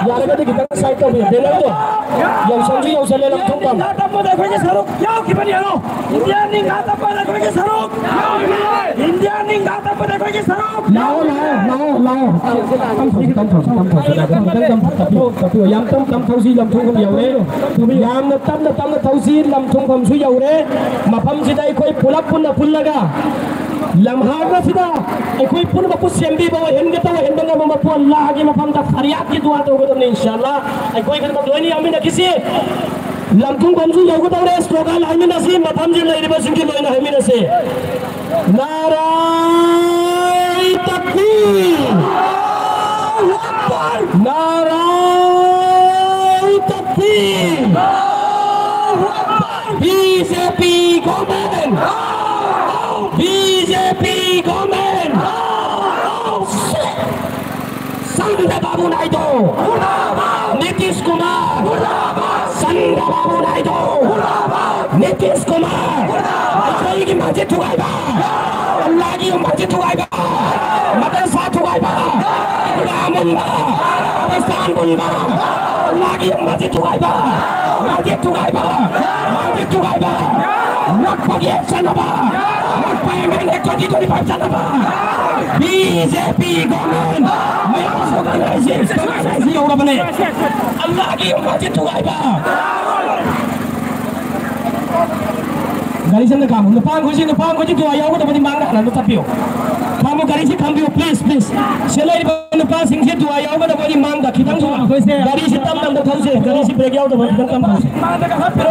ꯌꯥꯔꯒꯗꯤ ꯈꯤꯇꯪ side ꯇꯧꯕꯤꯌꯣ꯫ ꯕꯦꯅꯔꯗꯣ ꯌꯧꯁꯪꯁꯨ ꯌꯧꯁꯜꯂꯦ ꯂꯪꯊꯣꯛꯐꯝ꯫ ꯏꯟꯗꯤꯌꯥ ꯇꯝꯕꯗ ꯑꯩꯈꯣꯏꯒꯤ ꯁꯔꯨꯛ ꯌꯥꯎꯈꯤꯕꯅꯤ, ꯍꯜꯂꯣ꯫ ꯏꯟꯗꯤꯌꯥ ꯅꯤꯡ ꯉꯥ ꯇꯝꯕꯗ ꯑꯩꯈꯣꯏꯒꯤ ꯁꯔꯨꯛ ꯌꯥꯎꯈꯤꯕꯅꯤ꯫ ꯏꯟꯗꯤꯌꯥ ꯅꯤꯡ ꯉꯥ ꯇꯝꯕꯗ ꯑꯩꯈꯣꯏꯒꯤ ꯁꯔꯨꯛ ꯂꯥꯛꯑꯣ, ꯂꯥꯛꯑꯣ, ꯂꯥꯛꯑꯣ, ꯂꯥꯛꯑꯣ꯫ ꯇꯝ ꯊꯧꯁꯤ, ꯇꯝ ꯊꯧꯁꯤ, ꯇꯝ ꯊꯧꯁꯤ꯫ ꯇꯝ, ꯇꯝ, ꯇꯝ, ꯇꯝ, ꯇꯝꯄꯤꯌꯨ, ꯇꯝꯄꯤꯌꯨ꯫ ꯌꯥꯝ ꯇꯝ, ꯇꯝ ꯊꯧꯁꯤ, ꯂꯝꯊꯣꯡꯐꯝ ꯌꯧꯔꯦ꯫ ꯌꯥꯝꯅ ꯇꯞꯅ, ꯇꯞꯅ ꯊꯧꯁꯤ, ꯂꯝꯊꯣꯡꯐꯝꯁꯨ ꯌꯧꯔꯦ꯫ ꯃꯐꯝꯁꯤꯗ ꯑꯩꯈꯣꯏ ꯄꯨꯂꯞ ꯄꯨꯟꯅ ꯄꯨꯜꯂꯒ ꯂꯝꯍꯥꯡ ꯑꯁꯤꯗ ꯑꯩꯈꯣꯏ ꯄꯨꯝꯅꯃꯛꯄꯨ ꯁꯦꯝꯕꯤꯕ ꯑꯣꯏꯍꯟꯒꯗꯕ, ꯑꯣꯏꯍꯟꯕ ꯉꯝꯕ ꯃꯄꯨ ꯑꯜꯂꯥꯍꯒꯤ ꯃꯐꯝꯗ ꯐꯔꯤꯌꯥꯗꯀꯤ ꯗꯨꯋꯥ ꯇꯧꯒꯗꯕꯅꯤ, ꯏꯟꯁꯥ ꯑꯜꯂꯥꯍ꯫ ꯑꯩꯈꯣꯏ ꯈꯨꯗꯤꯡꯃꯛ ꯂꯣꯏꯅ ꯌꯥꯎꯃꯤꯟꯅꯈꯤꯁꯤ꯫ ꯂꯝꯊꯨꯡꯐꯝꯁꯨ ꯌꯧꯒꯗꯧꯔꯦ, ꯁ꯭ꯂꯣꯒꯥꯟ ꯍꯥꯏꯃꯤꯟꯅꯁꯤ, ꯃꯐꯝꯁꯤ ꯂꯩꯔꯤꯕꯁꯤꯡꯁꯨ ꯂꯣꯏꯅ ꯍꯥꯏꯃꯤꯟꯅꯁꯤ꯫ ꯅꯥꯔꯥꯏ ꯇꯛꯕꯤꯔ! ꯅꯥꯔꯥꯏ ꯇꯛꯕꯤꯔ! B J P government! B J P government! ꯆꯟꯗ꯭ꯔꯕꯥꯕꯨ Naidu! Nitish Kumar! ꯆꯟꯗ꯭ꯔꯕꯥꯕꯨ Naidu! Nitish Kumar! ꯑꯩꯈꯣꯏꯒꯤ ꯃꯁꯖꯤꯗ ꯊꯨꯒꯥꯏꯕ! ꯑꯜꯂꯥꯒꯤ ꯃꯁꯖꯤꯗ ꯊꯨꯒꯥꯏꯕ! ꯃꯗꯔꯁꯥ ꯊꯨꯒꯥꯏꯕ! ꯏꯃꯥꯝ ꯃꯨꯟꯕ! ꯈ꯭ꯔꯤꯁꯇꯥꯟ ꯃꯨꯟꯕ! ꯑꯜꯂꯥꯒꯤ ꯃꯁꯖꯤꯗ ꯊꯨꯒꯥꯏꯕ! ꯃꯁꯖꯤꯗ ꯊꯨꯒꯥꯏꯕ! ꯃꯁꯖꯤꯗ ꯊꯨꯒꯥꯏꯕ! ꯉꯛꯄꯒꯤ ꯆꯠꯅꯕ! ꯉꯛꯄ M L A twenty twenty five ꯆꯠꯅꯕ! B J P government! ꯃꯌꯥꯝ ꯁꯣꯒꯥꯏꯁꯤ! ꯁꯣꯒꯥꯏꯁꯤ ꯌꯧꯔꯕꯅꯦ! ꯑꯜꯂꯥꯒꯤ ꯃꯁꯖꯤꯗ ꯊꯨꯒꯥꯏꯕ! ꯒꯥꯔꯤꯁꯦ ꯑꯝꯇ ꯈꯥꯝꯃꯨ꯫ ꯅꯨꯄꯥ ꯑꯩꯈꯣꯏꯁꯤ, ꯅꯨꯄꯥ ꯑꯩꯈꯣꯏꯁꯤ ꯗꯨꯋꯥ ꯌꯥꯎꯒꯗꯕꯗꯤ ꯃꯥꯡꯗ ꯍꯥꯟꯅ ꯑꯝꯇ ꯆꯠꯄꯤꯌꯨ꯫ ꯈꯥꯝꯃꯨ, ꯒꯥꯔꯤꯁꯤ ꯈꯥꯝꯕꯤꯌꯨ, please, please. ꯁꯤ ꯂꯩꯔꯤꯕ ꯅꯨꯄꯥꯁꯤꯡꯁꯤ ꯗꯨꯋꯥ ꯌꯥꯎꯒꯗꯕꯗꯤ ꯃꯥꯡꯗ ꯈꯤꯇꯪ ꯊꯨꯅ꯫ ꯑꯩꯈꯣꯏꯁꯦ ꯒꯥꯔꯤꯁꯤ ꯇꯞꯅ ꯑꯝꯇ ꯊꯧꯁꯦ, ꯒꯥꯔꯤꯁꯤ ꯕ꯭ꯔꯦꯛ ꯌꯥꯎꯗꯕ ꯈꯤꯇꯪ ꯇꯞꯅ ꯊꯧꯁꯦ꯫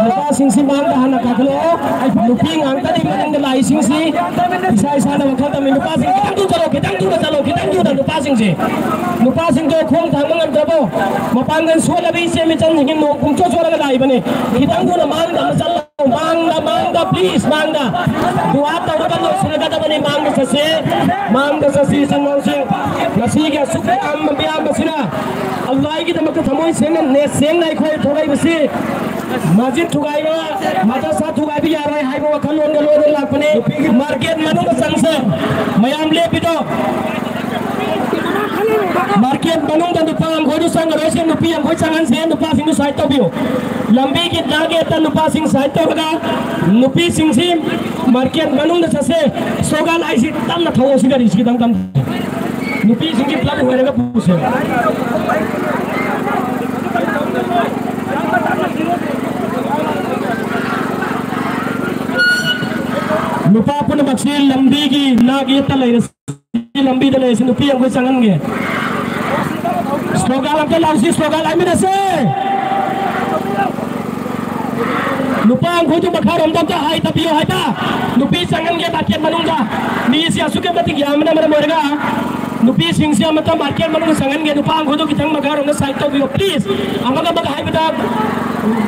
ꯅꯨꯄꯥꯁꯤꯡꯁꯤ ꯃꯥꯡꯗ ꯍꯥꯟꯅ ꯀꯥꯈꯠꯂꯛꯑꯣ꯫ ꯅꯨꯄꯤ ꯉꯥꯛꯇꯅꯤ ꯃꯅꯤꯡꯗ ꯂꯥꯛꯏꯁꯤꯡꯁꯤ꯫ ꯏꯁꯥ ꯏꯁꯥꯅ ꯋꯥꯈꯜ ꯊꯝꯃꯤ꯫ ꯅꯨꯄꯥꯁꯤꯡ ꯈꯤꯇꯪ ꯊꯨꯅ ꯆꯠꯂꯣ, ꯈꯤꯇꯪ ꯊꯨꯅ ꯆꯠꯂꯣ, ꯈꯤꯇꯪ ꯊꯨꯅ ꯅꯨꯄꯥꯁꯤꯡꯁꯦ꯫ ꯅꯨꯄꯥꯁꯤꯡꯗꯣ ꯈꯣꯡ ꯊꯥꯡꯕ ꯉꯝꯗ꯭ꯔꯕꯣ? ꯃꯄꯥꯡꯒꯜ ꯁꯣꯜꯂꯕ ꯏꯆꯦ ꯃꯤꯆꯝꯁꯤꯡꯒꯤ ꯅꯣꯡ ꯄꯨꯡꯆꯣꯠ ꯆꯣꯠꯂꯒ ꯂꯥꯛꯏꯕꯅꯤ꯫ ꯈꯤꯇꯪ ꯊꯨꯅ ꯃꯥꯡꯗ ꯑꯃ ꯆꯠꯂꯣ꯫ ꯃꯥꯡꯗ, ꯃꯥꯡꯗ, please, ꯃꯥꯡꯗ꯫ ꯗꯨꯋꯥ ꯇꯧꯔꯒ ꯂꯣꯏꯁꯤꯟꯒꯗꯕꯅꯤ꯫ ꯃꯥꯡꯗ ꯆꯠꯁꯤ, ꯃꯥꯡꯗ ꯆꯠꯁꯤ, ꯏꯆꯤꯟ ꯏꯅꯥꯎꯁꯤꯡ꯫ ꯉꯁꯤꯒꯤ ꯑꯁꯨꯛ ꯌꯥꯝꯕ ꯃꯤꯌꯥꯝꯕꯁꯤꯅ ꯑꯜꯂꯥꯍꯒꯤꯗꯃꯛꯇ ꯊꯃꯣꯏ ꯁꯦꯡꯅ, ꯅꯦꯠ ꯁꯦꯡꯅ ꯑꯩꯈꯣꯏ ꯊꯣꯛꯂꯛꯏꯕꯁꯤ ꯃꯁꯖꯤꯗ ꯊꯨꯒꯥꯏꯕ, ꯃꯗꯔꯁꯥ ꯊꯨꯒꯥꯏꯕ ꯌꯥꯔꯣꯏ ꯍꯥꯏꯕ ꯋꯥꯈꯜꯂꯣꯟꯒ ꯂꯣꯏꯅꯅ ꯂꯥꯛꯄꯅꯤ꯫ ꯃꯥꯔꯀꯦꯠ ꯃꯅꯨꯡꯗ ꯆꯪꯁꯦ꯫ ꯃꯌꯥꯝ ꯂꯦꯞꯄꯤꯗꯣ꯫ ꯃꯥꯔꯀꯦꯠ ꯃꯅꯨꯡꯗ ꯅꯨꯄꯥ ꯑꯃꯈꯣꯏꯗꯨ ꯆꯪꯉꯔꯣꯏꯁꯦ, ꯅꯨꯄꯤ ꯑꯃꯈꯣꯏ ꯆꯪꯍꯟꯁꯦ, ꯅꯨꯄꯥꯁꯤꯡꯗꯨ ꯁꯥꯏꯠ ꯇꯧꯕꯤꯌꯨ꯫ ꯂꯝꯕꯤꯒꯤ ꯇꯥꯔꯒꯦꯠꯇ ꯅꯨꯄꯥꯁꯤꯡ ꯁꯥꯏꯠ ꯇꯧꯔꯒ ꯅꯨꯄꯤꯁꯤꯡꯁꯤ ꯃꯥꯔꯀꯦꯠ ꯃꯅꯨꯡꯗ ꯆꯠꯁꯦ꯫ ꯁ꯭ꯂꯣꯒꯥꯟ ꯍꯥꯏꯁꯤ ꯇꯞꯅ ꯊꯧꯑꯣ, ꯁꯤ ꯒꯥꯔꯤꯁꯤ ꯈꯤꯇꯪ ꯇꯞꯅ꯫ ꯅꯨꯄꯤꯁꯤꯡꯒꯤ ꯄꯨꯂꯞ ꯑꯣꯏꯔꯒ ꯄꯨꯁꯦ꯫ ꯅꯨꯄꯥ ꯄꯨꯝꯅꯃꯛꯁꯤ ꯂꯝꯕꯤꯒꯤ ꯅꯥꯛ ꯌꯦꯠꯇ ꯂꯩꯔꯁꯤ, ꯂꯝꯕꯤꯗ ꯂꯩꯔꯁꯤ, ꯅꯨꯄꯤ ꯑꯃꯈꯣꯏ ꯆꯪꯍꯟꯒꯦ꯫ ꯁ꯭ꯂꯣꯒꯥꯟ ꯑꯝꯇ ꯂꯥꯎꯁꯤ, ꯁ꯭ꯂꯣꯒꯥꯟ ꯍꯥꯏꯃꯤꯟꯅꯁꯦ꯫ ꯅꯨꯄꯥ ꯑꯃꯈꯣꯏꯗꯨ ꯃꯈꯥꯔꯣꯝꯗ ꯑꯝꯇ ꯍꯥꯏ ꯇꯥꯕꯤꯌꯨ ꯍꯥꯏꯕ꯫ ꯅꯨꯄꯤ ꯆꯪꯍꯟꯒꯦ ꯃꯥꯔꯀꯦꯠ ꯃꯅꯨꯡꯗ꯫ ꯃꯤꯁꯤ ꯑꯁꯨꯛꯀꯤ ꯃꯇꯤꯛ ꯌꯥꯝꯕꯅ ꯃꯔꯝ ꯑꯣꯏꯔꯒ ꯅꯨꯄꯤꯁꯤꯡꯁꯤ ꯑꯃꯇ ꯃꯥꯔꯀꯦꯠ ꯃꯅꯨꯡꯗ ꯆꯪꯍꯟꯒꯦ꯫ ꯅꯨꯄꯥ ꯑꯃꯈꯣꯏꯗꯨ ꯈꯤꯇꯪ ꯃꯈꯥꯔꯣꯝꯗ ꯁꯥꯏꯠ ꯇꯧꯕꯤꯌꯨ, ꯄ꯭ꯂꯤꯖ꯫ ꯑꯃꯒ ꯑꯃꯒ ꯍꯥꯏꯕꯗ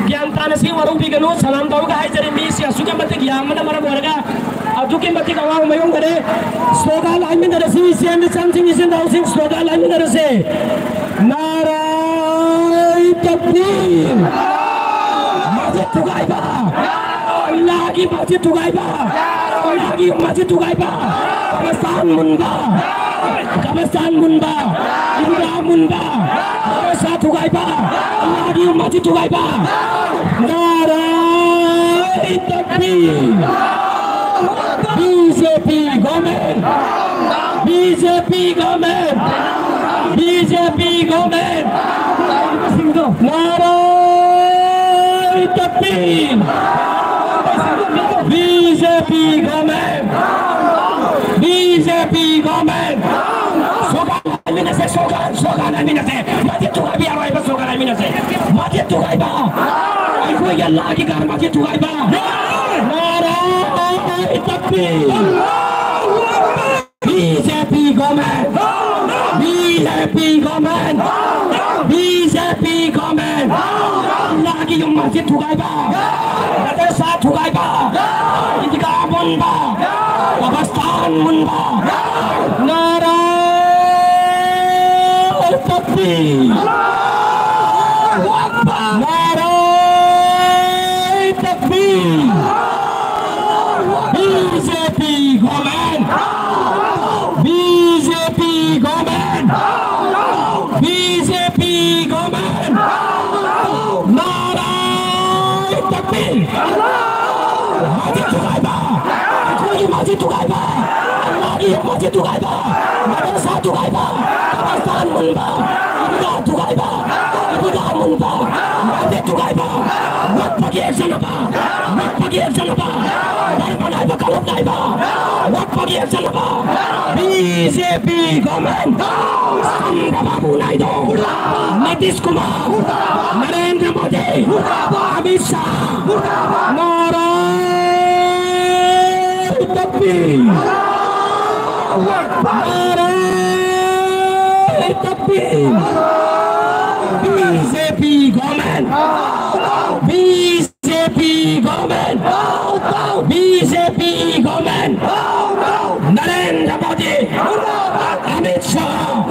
ꯒ꯭ꯌꯥꯟ ꯇꯥꯅ ꯁꯤ ꯋꯥꯔꯧꯕꯤꯒꯅꯨ꯫ ꯁꯂꯥꯝ ꯇꯧꯔꯒ ꯍꯥꯏꯖꯔꯤ, ꯃꯤꯁꯤ ꯑꯁꯨꯛꯀꯤ ꯃꯇꯤꯛ ꯌꯥꯝꯕꯅ ꯃꯔꯝ ꯑꯣꯏꯔꯒ ꯑꯗꯨꯛꯀꯤ ꯃꯇꯤꯛ ꯑꯋꯥꯕ ꯃꯥꯌꯣꯛꯅꯔꯦ꯫ ꯁ꯭ꯂꯣꯒꯥꯟ ꯍꯥꯏꯃꯤꯟꯅꯔꯁꯤ, ꯏꯆꯦꯟ ꯏꯆꯥꯁꯤꯡ, ꯏꯆꯤꯟ ꯏꯅꯥꯎꯁꯤꯡ, ꯁ꯭ꯂꯣꯒꯥꯟ ꯍꯥꯏꯃꯤꯟꯅꯔꯁꯤ꯫ ꯅꯥꯔꯥꯏ ꯇꯛꯕꯤꯔ! ꯃꯁꯖꯤꯗ ꯊꯨꯒꯥꯏꯕ! ꯑꯜꯂꯥꯍꯒꯤ ꯃꯁꯖꯤꯗ ꯊꯨꯒꯥꯏꯕ! ꯑꯜꯂꯥꯍꯒꯤ ꯃꯁꯖꯤꯗ ꯊꯨꯒꯥꯏꯕ! ꯀꯕꯔꯁꯇꯥꯟ ꯃꯨꯟꯕ! ꯀꯕꯔꯁꯇꯥꯟ ꯃꯨꯟꯕ! ꯏꯗꯤꯒꯥ ꯃꯨꯟꯕ! ꯃꯗꯔꯁꯥ ꯊꯨꯒꯥꯏꯕ! ꯑꯜꯂꯥꯍꯒꯤ ꯃꯁꯖꯤꯗ ꯊꯨꯒꯥꯏꯕ! ꯅꯥꯔꯥꯏ ꯇꯛꯕꯤꯔ! B J P government! B J P government! B J P government! ꯅꯥꯔꯥꯏ ꯇꯛꯕꯤꯔ! B J P government! B J P government! Slogan ꯍꯥꯏꯃꯤꯟꯅꯁꯦ, ꯁ꯭ꯂꯣꯒꯥꯟ, ꯁ꯭ꯂꯣꯒꯥꯟ ꯍꯥꯏꯃꯤꯟꯅꯁꯦ꯫ ꯃꯁꯖꯤꯗ ꯊꯨꯒꯥꯏꯕ ꯌꯥꯔꯣꯏ ꯍꯥꯏꯕ ꯁ꯭ꯂꯣꯒꯥꯟ ꯍꯥꯏꯃꯤꯟꯅꯁꯦ꯫ ꯃꯁꯖꯤꯗ ꯊꯨꯒꯥꯏꯕ! ꯑꯩꯈꯣꯏꯒꯤ ꯑꯜꯂꯥꯍꯒꯤ ꯘꯔ ꯃꯁꯖꯤꯗ ꯊꯨꯒꯥꯏꯕ! ꯅꯥꯔꯥꯏ ꯇꯛꯕꯤꯔ! B J P government! B J P government! B J P government! ꯑꯜꯂꯥꯍꯒꯤ ꯌꯨꯝ ꯃꯁꯖꯤꯗ ꯊꯨꯒꯥꯏꯕ! ꯃꯗꯔꯁꯥ ꯊꯨꯒꯥꯏꯕ! ꯏꯗꯤꯒꯥ ꯃꯨꯟꯕ! ꯀꯕꯔꯁꯇꯥꯟ ꯃꯨꯟꯕ! ꯅꯥꯔꯥꯏ ꯇꯛꯕꯤꯔ! ꯅꯥꯔꯥꯏ ꯇꯛꯕꯤꯔ! B J P government! B J P government! B J P government! ꯅꯥꯔꯥꯏ ꯇꯛꯕꯤꯔ! ꯃꯁꯖꯤꯗ ꯊꯨꯒꯥꯏꯕ! ꯑꯜꯂꯥꯍꯒꯤ ꯃꯁꯖꯤꯗ ꯊꯨꯒꯥꯏꯕ, ꯑꯜꯂꯥꯍꯒꯤ ꯃꯁꯖꯤꯗ ꯊꯨꯒꯥꯏꯕ, ꯃꯗꯔꯁꯥ ꯊꯨꯒꯥꯏꯕ, ꯀꯕꯔꯁꯇꯥꯟ ꯃꯨꯟꯕ, ꯏꯗꯤꯒꯥ ꯊꯨꯒꯥꯏꯕ, ꯏꯗꯤꯒꯥ ꯃꯨꯟꯕ, ꯃꯁꯖꯤꯗ ꯊꯨꯒꯥꯏꯕ, ꯋꯛꯐꯀꯤ ꯑꯦꯛꯁꯟ ꯂꯧꯕ, ꯋꯛꯐꯀꯤ ꯑꯦꯛꯁꯟ ꯂꯧꯕ, ꯙꯔꯃ ꯅꯥꯏꯕ, ꯀꯥꯡꯂꯨꯞ ꯅꯥꯏꯕ, ꯋꯛꯐꯀꯤ ꯑꯦꯛꯁꯟ ꯂꯧꯕ, B J P government, Chandra Babu Naidu, Nitish Kumar, Narendra Modi, Amit Shah, ꯅꯥꯔꯥ ꯇꯛꯕꯤꯔ! ꯅꯥꯔꯥ ꯇꯛꯕꯤꯔ! B J P government! B J P government! B J P government! Narendra Modi! Amit Shah!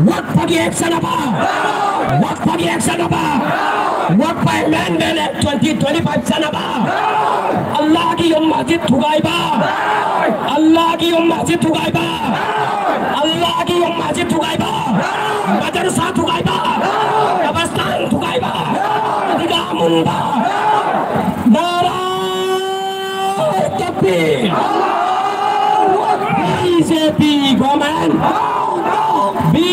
ꯋꯛꯐꯀꯤ ꯑꯦꯛꯁꯟ ꯂꯧꯕ! ꯋꯛꯐꯀꯤ ꯑꯦꯛꯁꯟ ꯂꯧꯕ! ꯋꯛꯐ amendment act twenty twenty five ꯆꯠꯅꯕ! ꯑꯜꯂꯥꯍꯒꯤ ꯌꯨꯝ ꯃꯁꯖꯤꯗ ꯊꯨꯒꯥꯏꯕ! ꯑꯜꯂꯥꯍꯒꯤ ꯌꯨꯝ ꯃꯁꯖꯤꯗ ꯊꯨꯒꯥꯏꯕ! ꯑꯜꯂꯥꯍꯒꯤ ꯌꯨꯝ ꯃꯁꯖꯤꯗ ꯊꯨꯒꯥꯏꯕ! ꯃꯗꯔꯁꯥ ꯊꯨꯒꯥꯏꯕ! ꯀꯕꯔꯁꯇꯥꯟ ꯊꯨꯒꯥꯏꯕ! ꯏꯗꯤꯒꯥ ꯃꯨꯟꯕ! ꯅꯥꯔꯥ ꯇꯛꯕꯤꯔ! B J P government! B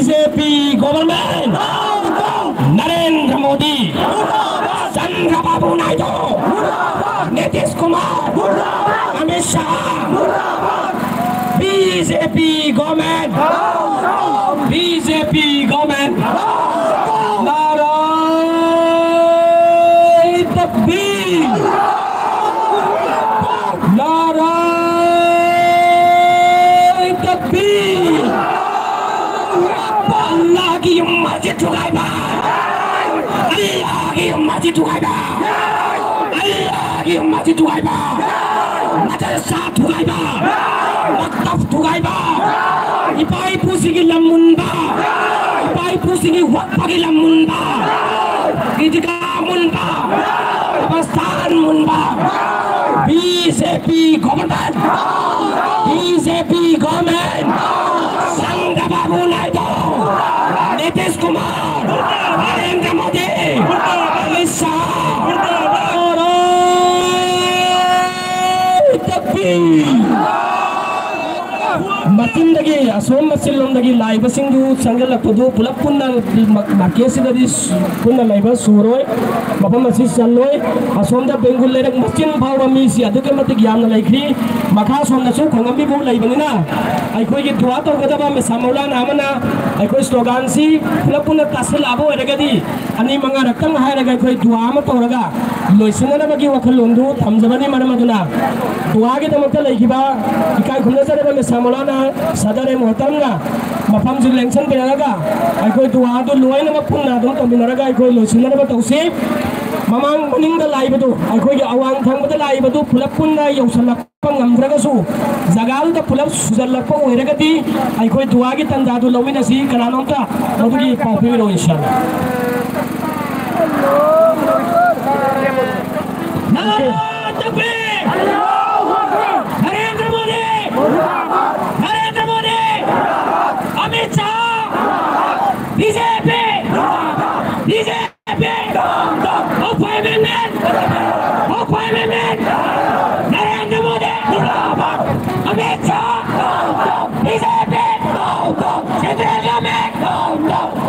J P government! Narendra Modi! Chandra Babu Naidu! Nitish Kumar! Amit Shah! B J P government! B J P government! ꯅꯥꯔꯥ ꯇꯛꯕꯤꯔ! ꯅꯥꯔꯥ ꯇꯛꯕꯤꯔ! ꯑꯜꯂꯥꯍꯒꯤ ꯌꯨꯝ ꯃꯁꯖꯤꯗ ꯊꯨꯒꯥꯏꯕ! ꯑꯜꯂꯥꯍꯒꯤ ꯌꯨꯝ ꯃꯁꯖꯤꯗ ꯊꯨꯒꯥꯏꯕ! ꯑꯜꯂꯥꯍꯒꯤ ꯌꯨꯝ ꯃꯁꯖꯤꯗ ꯊꯨꯒꯥꯏꯕ! ꯃꯗꯔꯁꯥ ꯊꯨꯒꯥꯏꯕ! ꯋꯛꯐ ꯊꯨꯒꯥꯏꯕ! ꯏꯄꯥ ꯏꯄꯨꯁꯤꯡꯒꯤ ꯂꯝ ꯃꯨꯟꯕ! ꯏꯄꯥ ꯏꯄꯨꯁꯤꯡꯒꯤ ꯋꯛꯐꯀꯤ ꯂꯝ ꯃꯨꯟꯕ! ꯏꯗꯤꯒꯥ ꯃꯨꯟꯕ! ꯀꯕꯔꯁꯇꯥꯟ ꯃꯨꯟꯕ! B J P government! B J P government! Chandra Babu Naidu! Nitish Kumar! Narendra Modi! Amit Shah! ꯅꯥꯔꯥ! ꯂꯥꯛꯏꯕꯁꯤꯡꯗꯨ ꯆꯪꯁꯤꯜꯂꯛꯄꯗꯨ ꯄꯨꯂꯞ ꯄꯨꯟꯅ ꯃꯥꯔꯀꯦꯠꯁꯤꯗꯗꯤ ꯄꯨꯟꯅ ꯂꯩꯕ ꯁꯨꯔꯣꯏ, ꯃꯐꯝ ꯑꯁꯤ ꯆꯜꯂꯣꯏ꯫ ꯑꯁꯣꯝꯗ ꯕꯦꯡꯒꯨꯜ ꯂꯩꯔꯛ ꯃꯆꯤꯟ ꯐꯥꯎꯕ ꯃꯤꯁꯤ ꯑꯗꯨꯛꯀꯤ ꯃꯇꯤꯛ ꯌꯥꯝꯅ ꯂꯩꯈ꯭ꯔꯤ꯫ ꯃꯈꯥ ꯁꯣꯝꯗꯁꯨ ꯈꯣꯡꯉꯝꯕꯤ ꯐꯥꯎ ꯂꯩꯕꯅꯤꯅ ꯑꯩꯈꯣꯏꯒꯤ ꯗꯨꯋꯥ ꯇꯧꯒꯗꯕ ꯃꯤꯁꯥ ꯃꯧꯂꯥꯅꯥ ꯑꯃꯅ ꯑꯩꯈꯣꯏ ꯁ꯭ꯂꯣꯒꯥꯟꯁꯤ ꯄꯨꯂꯞ ꯄꯨꯟꯅ ꯇꯥꯁꯤꯜꯂꯛꯑꯕ ꯑꯣꯏꯔꯒꯗꯤ ꯑꯅꯤ ꯃꯉꯥꯔꯛꯇꯪ ꯍꯥꯏꯔꯒ ꯑꯩꯈꯣꯏ ꯗꯨꯋꯥ ꯑꯃ ꯇꯧꯔꯒ ꯂꯣꯏꯁꯤꯟꯅꯅꯕꯒꯤ ꯋꯥꯈꯜꯂꯣꯟꯗꯨ ꯊꯝꯖꯕꯅꯤ꯫ ꯃꯔꯝ ꯑꯗꯨꯅ ꯗꯨꯋꯥꯒꯤꯗꯃꯛꯇ ꯂꯩꯈꯤꯕ ꯏꯀꯥꯏ ꯈꯨꯝꯅꯖꯔꯕ ꯃꯤꯁꯥ ꯃꯧꯂꯥꯅꯥ ꯁꯗꯔ ꯃꯣꯍꯇꯔꯝꯅ ꯃꯐꯝꯁꯤ ꯂꯦꯡꯁꯟꯕꯤꯔꯛꯑꯒ ꯑꯩꯈꯣꯏ ꯗꯨꯋꯥꯗꯨ ꯂꯣꯏꯅꯃꯛ ꯄꯨꯟꯅ ꯑꯗꯨꯝ ꯇꯧꯃꯤꯟꯅꯔꯒ ꯑꯩꯈꯣꯏ ꯂꯣꯏꯁꯤꯟꯅꯅꯕ ꯇꯧꯁꯤ꯫ ꯃꯃꯥꯡ ꯃꯅꯤꯡꯗ ꯂꯥꯛꯏꯕꯗꯨ, ꯑꯩꯈꯣꯏꯒꯤ ꯑꯋꯥꯡ ꯊꯪꯕꯗ ꯂꯥꯛꯏꯕꯗꯨ ꯄꯨꯂꯞ ꯄꯨꯟꯅ ꯌꯧꯁꯤꯜꯂꯛꯄ ꯉꯝꯗ꯭ꯔꯒꯁꯨ ꯖꯒꯥꯗꯨꯗ ꯄꯨꯂꯞ ꯁꯨꯖꯜꯂꯛꯄ ꯑꯣꯏꯔꯒꯗꯤ ꯑꯩꯈꯣꯏ ꯗꯨꯋꯥꯒꯤ ꯇꯟꯖꯥꯗꯨ ꯂꯧꯃꯤꯟꯅꯁꯤ꯫ ꯀꯅꯥꯅꯣꯝꯇ ꯃꯗꯨꯒꯤ ꯄꯥꯎ ꯄꯤꯕꯤꯔꯛꯑꯣ, ꯏꯟꯁꯥꯜꯂꯥ꯫ नारा तकबीर! Narendra Modi! Narendra Modi! Amit Shah! BJP! BJP! Open Movement! Open Movement! Narendra Modi! Amit Shah! BJP! Central government!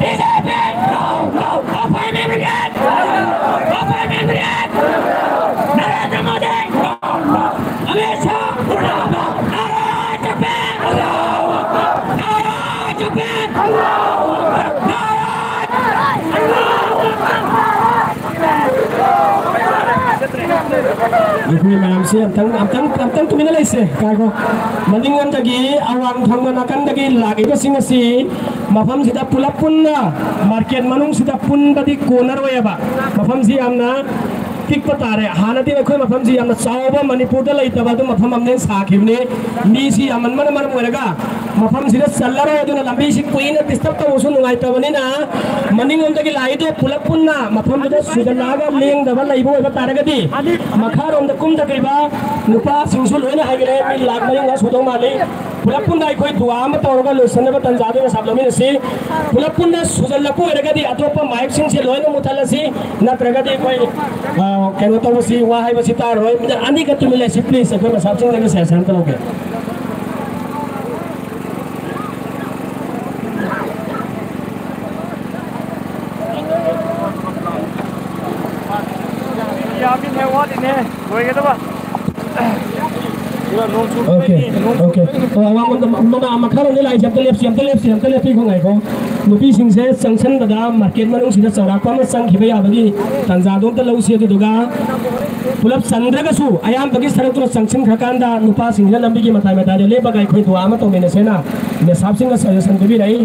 BJP! Open Movement! Open Movement! Narendra Modi! Amit Shah! नारा तकबीर! नारा तकबीर! नारा ꯑꯩꯈꯣꯏ ꯃꯌꯥꯝꯁꯤ ꯑꯝꯇꯪ, ꯑꯝꯇꯪ, ꯑꯝꯇꯪ ꯇꯨꯃꯤꯟꯅ ꯂꯩꯁꯦ꯫ ꯉꯥꯏꯈꯣ꯫ ꯃꯅꯤꯡꯂꯣꯝꯗꯒꯤ, ꯑꯋꯥꯡ ꯊꯪꯕ ꯅꯥꯀꯟꯗꯒꯤ ꯂꯥꯛꯏꯕꯁꯤꯡ ꯑꯁꯤ ꯃꯐꯝꯁꯤꯗ ꯄꯨꯂꯞ ꯄꯨꯟꯅ ꯃꯥꯔꯀꯦꯠ ꯃꯅꯨꯡꯁꯤꯗ ꯄꯨꯟꯕꯗꯤ ꯀꯣꯟꯅꯔꯣꯏꯕ꯫ ꯃꯐꯝꯁꯤ ꯌꯥꯝꯅ ꯄꯤꯛꯄ ꯇꯥꯔꯦ꯫ ꯍꯥꯟꯅꯗꯤ ꯑꯩꯈꯣꯏ ꯃꯐꯝꯁꯤ ꯌꯥꯝꯅ ꯆꯥꯎꯕ, ꯃꯅꯤꯄꯨꯔꯗ ꯂꯩꯇꯕ ꯑꯗꯨ ꯃꯐꯝ ꯑꯃꯅꯦꯅ ꯁꯥꯈꯤꯕꯅꯤ꯫ ꯃꯤꯁꯤ ꯌꯥꯝꯃꯟꯕꯅ ꯃꯔꯝ ꯑꯣꯏꯔꯒ ꯃꯐꯝꯁꯤꯗ ꯆꯜꯂꯔꯣꯏ꯫ ꯑꯗꯨꯅ ꯂꯝꯕꯤꯁꯤ ꯀꯨꯏꯅ ꯗꯤꯁꯇꯔꯕ ꯇꯧꯕꯁꯨ ꯅꯨꯡꯉꯥꯏꯇꯕꯅꯤꯅ ꯃꯅꯤꯡꯂꯣꯝꯗꯒꯤ ꯂꯥꯛꯏꯗꯣ ꯄꯨꯂꯞ ꯄꯨꯟꯅ ꯃꯐꯝꯗꯨꯗ ꯁꯨꯖꯜꯂꯛꯑꯒ ꯂꯦꯡꯗꯕ ꯂꯩꯕ ꯑꯣꯏꯕ ꯇꯥꯔꯒꯗꯤ ꯃꯈꯥꯔꯣꯝꯗ ꯀꯨꯝꯊꯈ꯭ꯔꯤꯕ ꯅꯨꯄꯥꯁꯤꯡꯁꯨ ꯂꯣꯏꯅ ꯍꯥꯏꯈ꯭ꯔꯦ, ꯃꯤ ꯂꯥꯛ ꯃꯔꯤ ꯃꯉꯥ ꯁꯨꯗꯧ ꯃꯥꯜꯂꯤ꯫ ꯄꯨꯂꯞ ꯄꯨꯟꯅ ꯑꯩꯈꯣꯏ ꯗꯨꯋꯥ ꯑꯃ ꯇꯧꯔꯒ ꯂꯣꯏꯁꯤꯟꯅꯕ ꯇꯟꯖꯥꯗꯨ ꯉꯁꯥꯏ ꯂꯧꯃꯤꯟꯅꯁꯤ꯫ ꯄꯨꯂꯞ ꯄꯨꯟꯅ ꯁꯨꯖꯜꯂꯛꯄ ꯑꯣꯏꯔꯒꯗꯤ ꯑꯇꯣꯞꯄ ꯃꯥꯏꯛꯁꯤꯡꯁꯦ ꯂꯣꯏꯅ ꯃꯨꯊꯠꯂꯁꯤ, ꯅꯠꯇ꯭ꯔꯒꯗꯤ ꯑꯩꯈꯣꯏ, ꯑ, ꯀꯩꯅꯣ ꯇꯧꯕꯁꯤ, ꯋꯥ ꯍꯥꯏꯕꯁꯤ ꯇꯥꯔꯔꯣꯏ꯫ ꯃꯤꯅꯠ ꯑꯅꯤꯈꯛ ꯇꯨꯃꯤꯟ ꯂꯩꯁꯤ, ꯄ꯭ꯂꯤꯖ꯫ ꯑꯩꯈꯣꯏ ꯃꯁꯥꯞꯁꯤꯡꯗꯒꯤ ꯁꯖꯦꯁꯟ ꯑꯝꯇ ꯂꯧꯒꯦ꯫ ꯌꯥꯝꯃꯤꯅꯦ, ꯋꯥꯠꯂꯤꯅꯦ, ꯂꯣꯏꯒꯗꯕ꯫ Okay, okay. ꯑꯣ, ꯑꯋꯥꯡꯕꯝꯗ ꯃ-, ꯃꯃꯥ ꯃꯈꯥꯔꯣꯝꯗ ꯂꯥꯛꯏꯁꯦ ꯑꯝꯇ ꯂꯦꯞꯁꯤ, ꯑꯝꯇ ꯂꯦꯞꯁꯤ, ꯑꯝꯇ ꯂꯦꯞꯄꯤꯈꯣ, ꯉꯥꯏꯈꯣ꯫ ꯅꯨꯄꯤꯁꯤꯡꯁꯦ ꯆꯪꯁꯟꯕꯗ ꯃꯥꯔꯀꯦꯠ ꯃꯅꯨꯡꯁꯤꯗ ꯆꯥꯎꯔꯥꯛꯄ ꯑꯃ ꯆꯪꯈꯤꯕ ꯌꯥꯕꯒꯤ ꯇꯥꯟꯖꯥꯗꯣ ꯑꯝꯇ ꯂꯧꯁꯤ, ꯑꯗꯨꯗꯨꯒ ꯄꯨꯂꯞ ꯆꯟꯗ꯭ꯔꯒꯁꯨ ꯑꯌꯥꯝꯕꯒꯤ ꯁꯔꯨꯛꯇꯨꯅ ꯆꯪꯁꯤꯟꯈ꯭ꯔꯀꯥꯟꯗ ꯅꯨꯄꯥꯁꯤꯡꯁꯤꯅ ꯂꯝꯕꯤꯒꯤ ꯃꯇꯥꯏ ꯃꯇꯥꯏꯗ ꯂꯦꯞꯄꯒ ꯑꯩꯈꯣꯏ ꯗꯨꯋꯥ ꯑꯃ ꯇꯧꯃꯤꯟꯅꯁꯦꯅ ꯃꯦꯁꯥꯞꯁꯤꯡꯅ ꯁꯖꯦꯁꯟ ꯄꯤꯕꯤꯔꯛꯏ꯫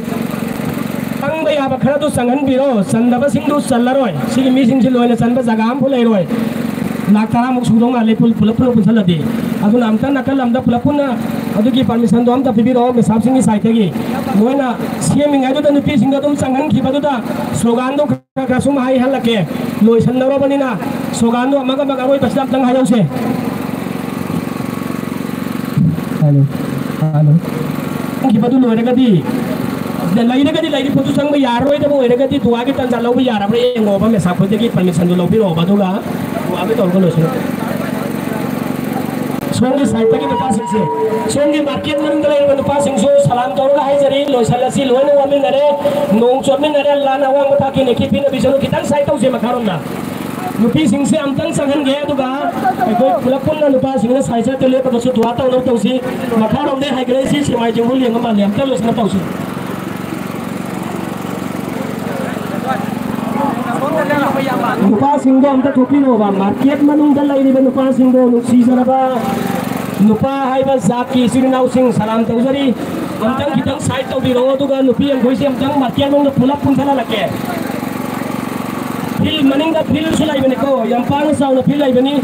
ꯆꯪꯕ ꯌꯥꯕ ꯈꯔꯗꯨ ꯆꯪꯍꯟꯕꯤꯔꯣ, ꯆꯟꯗꯕꯁꯤꯡꯗꯨ ꯆꯜꯂꯔꯣꯏ꯫ ꯁꯤꯒꯤ ꯃꯤꯁꯤꯡꯁꯤ ꯂꯣꯏꯅ ꯆꯟꯕ ꯖꯒꯥ ꯑꯃꯐꯥꯎ ꯂꯩꯔꯣꯏ꯫ ꯂꯥꯛ ꯇꯔꯥꯃꯨꯛ ꯁꯨꯗꯧ ꯃꯥꯜꯂꯦ ꯄꯨꯜ-, ꯄꯨꯂꯞ, ꯄꯨꯂꯞ ꯄꯨꯟꯁꯜꯂꯗꯤ꯫ ꯑꯗꯨꯅ ꯑꯝꯇ ꯅꯥꯀꯜ ꯑꯝꯗ ꯄꯨꯂꯞ ꯄꯨꯟꯅ ꯑꯗꯨꯒꯤ ꯄꯔꯃꯤꯁꯟꯗꯣ ꯑꯝꯇ ꯄꯤꯕꯤꯔꯛꯑꯣ ꯃꯦꯁꯥꯞꯁꯤꯡꯒꯤ ꯁꯥꯏꯠꯇꯒꯤ꯫ ꯃꯣꯏꯅ ꯁꯦꯝꯃꯤꯉꯩꯗꯨꯗ ꯅꯨꯄꯤꯁꯤꯡꯗꯣ ꯑꯗꯨꯝ ꯆꯪꯍꯟꯈꯤꯕꯗꯨꯗ ꯁ꯭ꯂꯣꯒꯥꯟꯗꯣ ꯈꯔ ꯈꯔ ꯁꯨꯝ ꯍꯥꯏꯍꯜꯂꯛꯀꯦ꯫ ꯂꯣꯏꯁꯟꯗꯧꯔꯕꯅꯤꯅ ꯁ꯭ꯂꯣꯒꯥꯟꯗꯣ ꯑꯃꯒ ꯑꯃꯒ ꯑꯔꯣꯏꯕꯁꯤꯗ ꯑꯝꯇꯪ ꯍꯥꯏꯍꯧꯁꯦ꯫ Hello, hello. ꯆꯪꯈꯤꯕꯗꯨ ꯂꯣꯏꯔꯒꯗꯤ, ꯂꯩꯔꯒꯗꯤ ꯂꯩꯔꯤꯕꯗꯨ ꯆꯪꯕ ꯌꯥꯔꯔꯣꯏꯗꯕ ꯑꯣꯏꯔꯒꯗꯤ ꯗꯨꯋꯥꯒꯤ ꯇꯟꯖꯥ ꯂꯧꯕ ꯌꯥꯔꯕ꯭ꯔꯥ ꯌꯦꯡꯉꯣꯕ, ꯃꯦꯁꯥꯞ ꯈꯣꯏꯗꯒꯤ ꯄꯔꯃꯤꯁꯟꯗꯨ ꯂꯧꯕꯤꯔꯛꯑꯣꯕ, ꯑꯗꯨꯒ ꯗꯨꯋꯥꯒꯤ ꯇꯧꯔꯒ ꯂꯣꯏꯁꯤꯜꯂꯣ꯫ ꯁꯣꯝꯒꯤ ꯁꯥꯏꯠꯇꯒꯤ ꯅꯨꯄꯥꯁꯤꯡꯁꯦ, ꯁꯣꯝꯒꯤ ꯃꯥꯔꯀꯦꯠ ꯃꯅꯨꯡꯗ ꯂꯩꯔꯤꯕ ꯅꯨꯄꯥꯁꯤꯡꯁꯨ ꯁꯂꯥꯝ ꯇꯧꯔꯒ ꯍꯥꯏꯖꯔꯤ, ꯂꯣꯏꯁꯤꯜꯂꯁꯤ, ꯂꯣꯏꯅ ꯋꯥꯃꯤꯟꯅꯔꯦ, ꯅꯣꯡ ꯆꯣꯠꯃꯤꯟꯅꯔꯦ, ꯂꯥꯟ ꯑꯋꯥꯡꯕ ꯊꯥꯛꯀꯤ ꯅꯦꯀꯤ ꯄꯤꯅꯕꯤꯁꯅꯨ, ꯈꯤꯇꯪ ꯁꯥꯏꯠ ꯇꯧꯁꯦ ꯃꯈꯥꯔꯣꯝꯗ꯫ ꯅꯨꯄꯤꯁꯤꯡꯁꯦ ꯑꯝꯇꯪ ꯆꯪꯍꯟꯒꯦ, ꯑꯗꯨꯒ ꯑꯩꯈꯣꯏ ꯄꯨꯂꯞ ꯄꯨꯟꯅ ꯅꯨꯄꯥꯁꯤꯡꯅ ꯁꯥꯏꯠ ꯁꯥꯏꯠꯇ ꯂꯦꯞꯄꯒꯁꯨ ꯗꯨꯋꯥ ꯇꯧꯅꯕ ꯇꯧꯁꯤ꯫ ꯃꯈꯥꯔꯣꯝꯗꯩ ꯍꯥꯏꯒꯠꯂꯛꯏꯁꯤ ꯁꯦꯛꯃꯥꯏ ꯆꯤꯡꯈꯣꯡ ꯂꯦꯡꯕ ꯃꯥꯜꯂꯦ, ꯑꯝꯇ ꯂꯣꯏꯁꯤꯟꯅ ꯇꯧꯁꯤ꯫ ꯅꯨꯄꯥꯁꯤꯡꯗꯣ ꯑꯝꯇ ꯊꯣꯛꯄꯤꯔꯛꯑꯣꯕ, ꯃꯥꯔꯀꯦꯠ ꯃꯅꯨꯡꯗ ꯂꯩꯔꯤꯕ ꯅꯨꯄꯥꯁꯤꯡꯗꯣ, ꯅꯨꯡꯁꯤꯖꯔꯕ ꯅꯨꯄꯥ ꯍꯥꯏꯕ ꯖꯥꯠꯀꯤ ꯏꯆꯤꯜ ꯏꯅꯥꯎꯁꯤꯡ ꯁꯂꯥꯝ ꯇꯧꯖꯔꯤ꯫ ꯑꯝꯇꯪ ꯈꯤꯇꯪ ꯁꯥꯏꯠ ꯇꯧꯕꯤꯔꯛꯑꯣ, ꯑꯗꯨꯒ ꯅꯨꯄꯤ ꯑꯩꯈꯣꯏꯁꯦ ꯑꯝꯇꯪ ꯃꯥꯔꯀꯦꯠ ꯃꯅꯨꯡꯗ ꯄꯨꯂꯞ ꯄꯨꯟꯊꯍꯜꯂꯛꯀꯦ꯫ ꯐꯤꯜ ꯃꯅꯤꯡꯗ ꯐꯤꯜꯁꯨ ꯂꯩꯕꯅꯤꯀꯣ, ꯌꯥꯝ ꯄꯥꯛꯅ ꯆꯥꯎꯅ ꯐꯤꯜ ꯂꯩꯕꯅꯤ꯫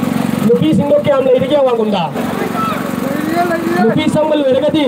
ꯅꯨꯄꯤꯁꯤꯡꯗꯣ ꯀꯌꯥꯝ ꯂꯩꯔꯤꯒꯦ ꯑꯋꯥꯡꯕꯝꯗ? ꯅꯨꯄꯤ ꯆꯪꯕ ꯂꯣꯏꯔꯒꯗꯤ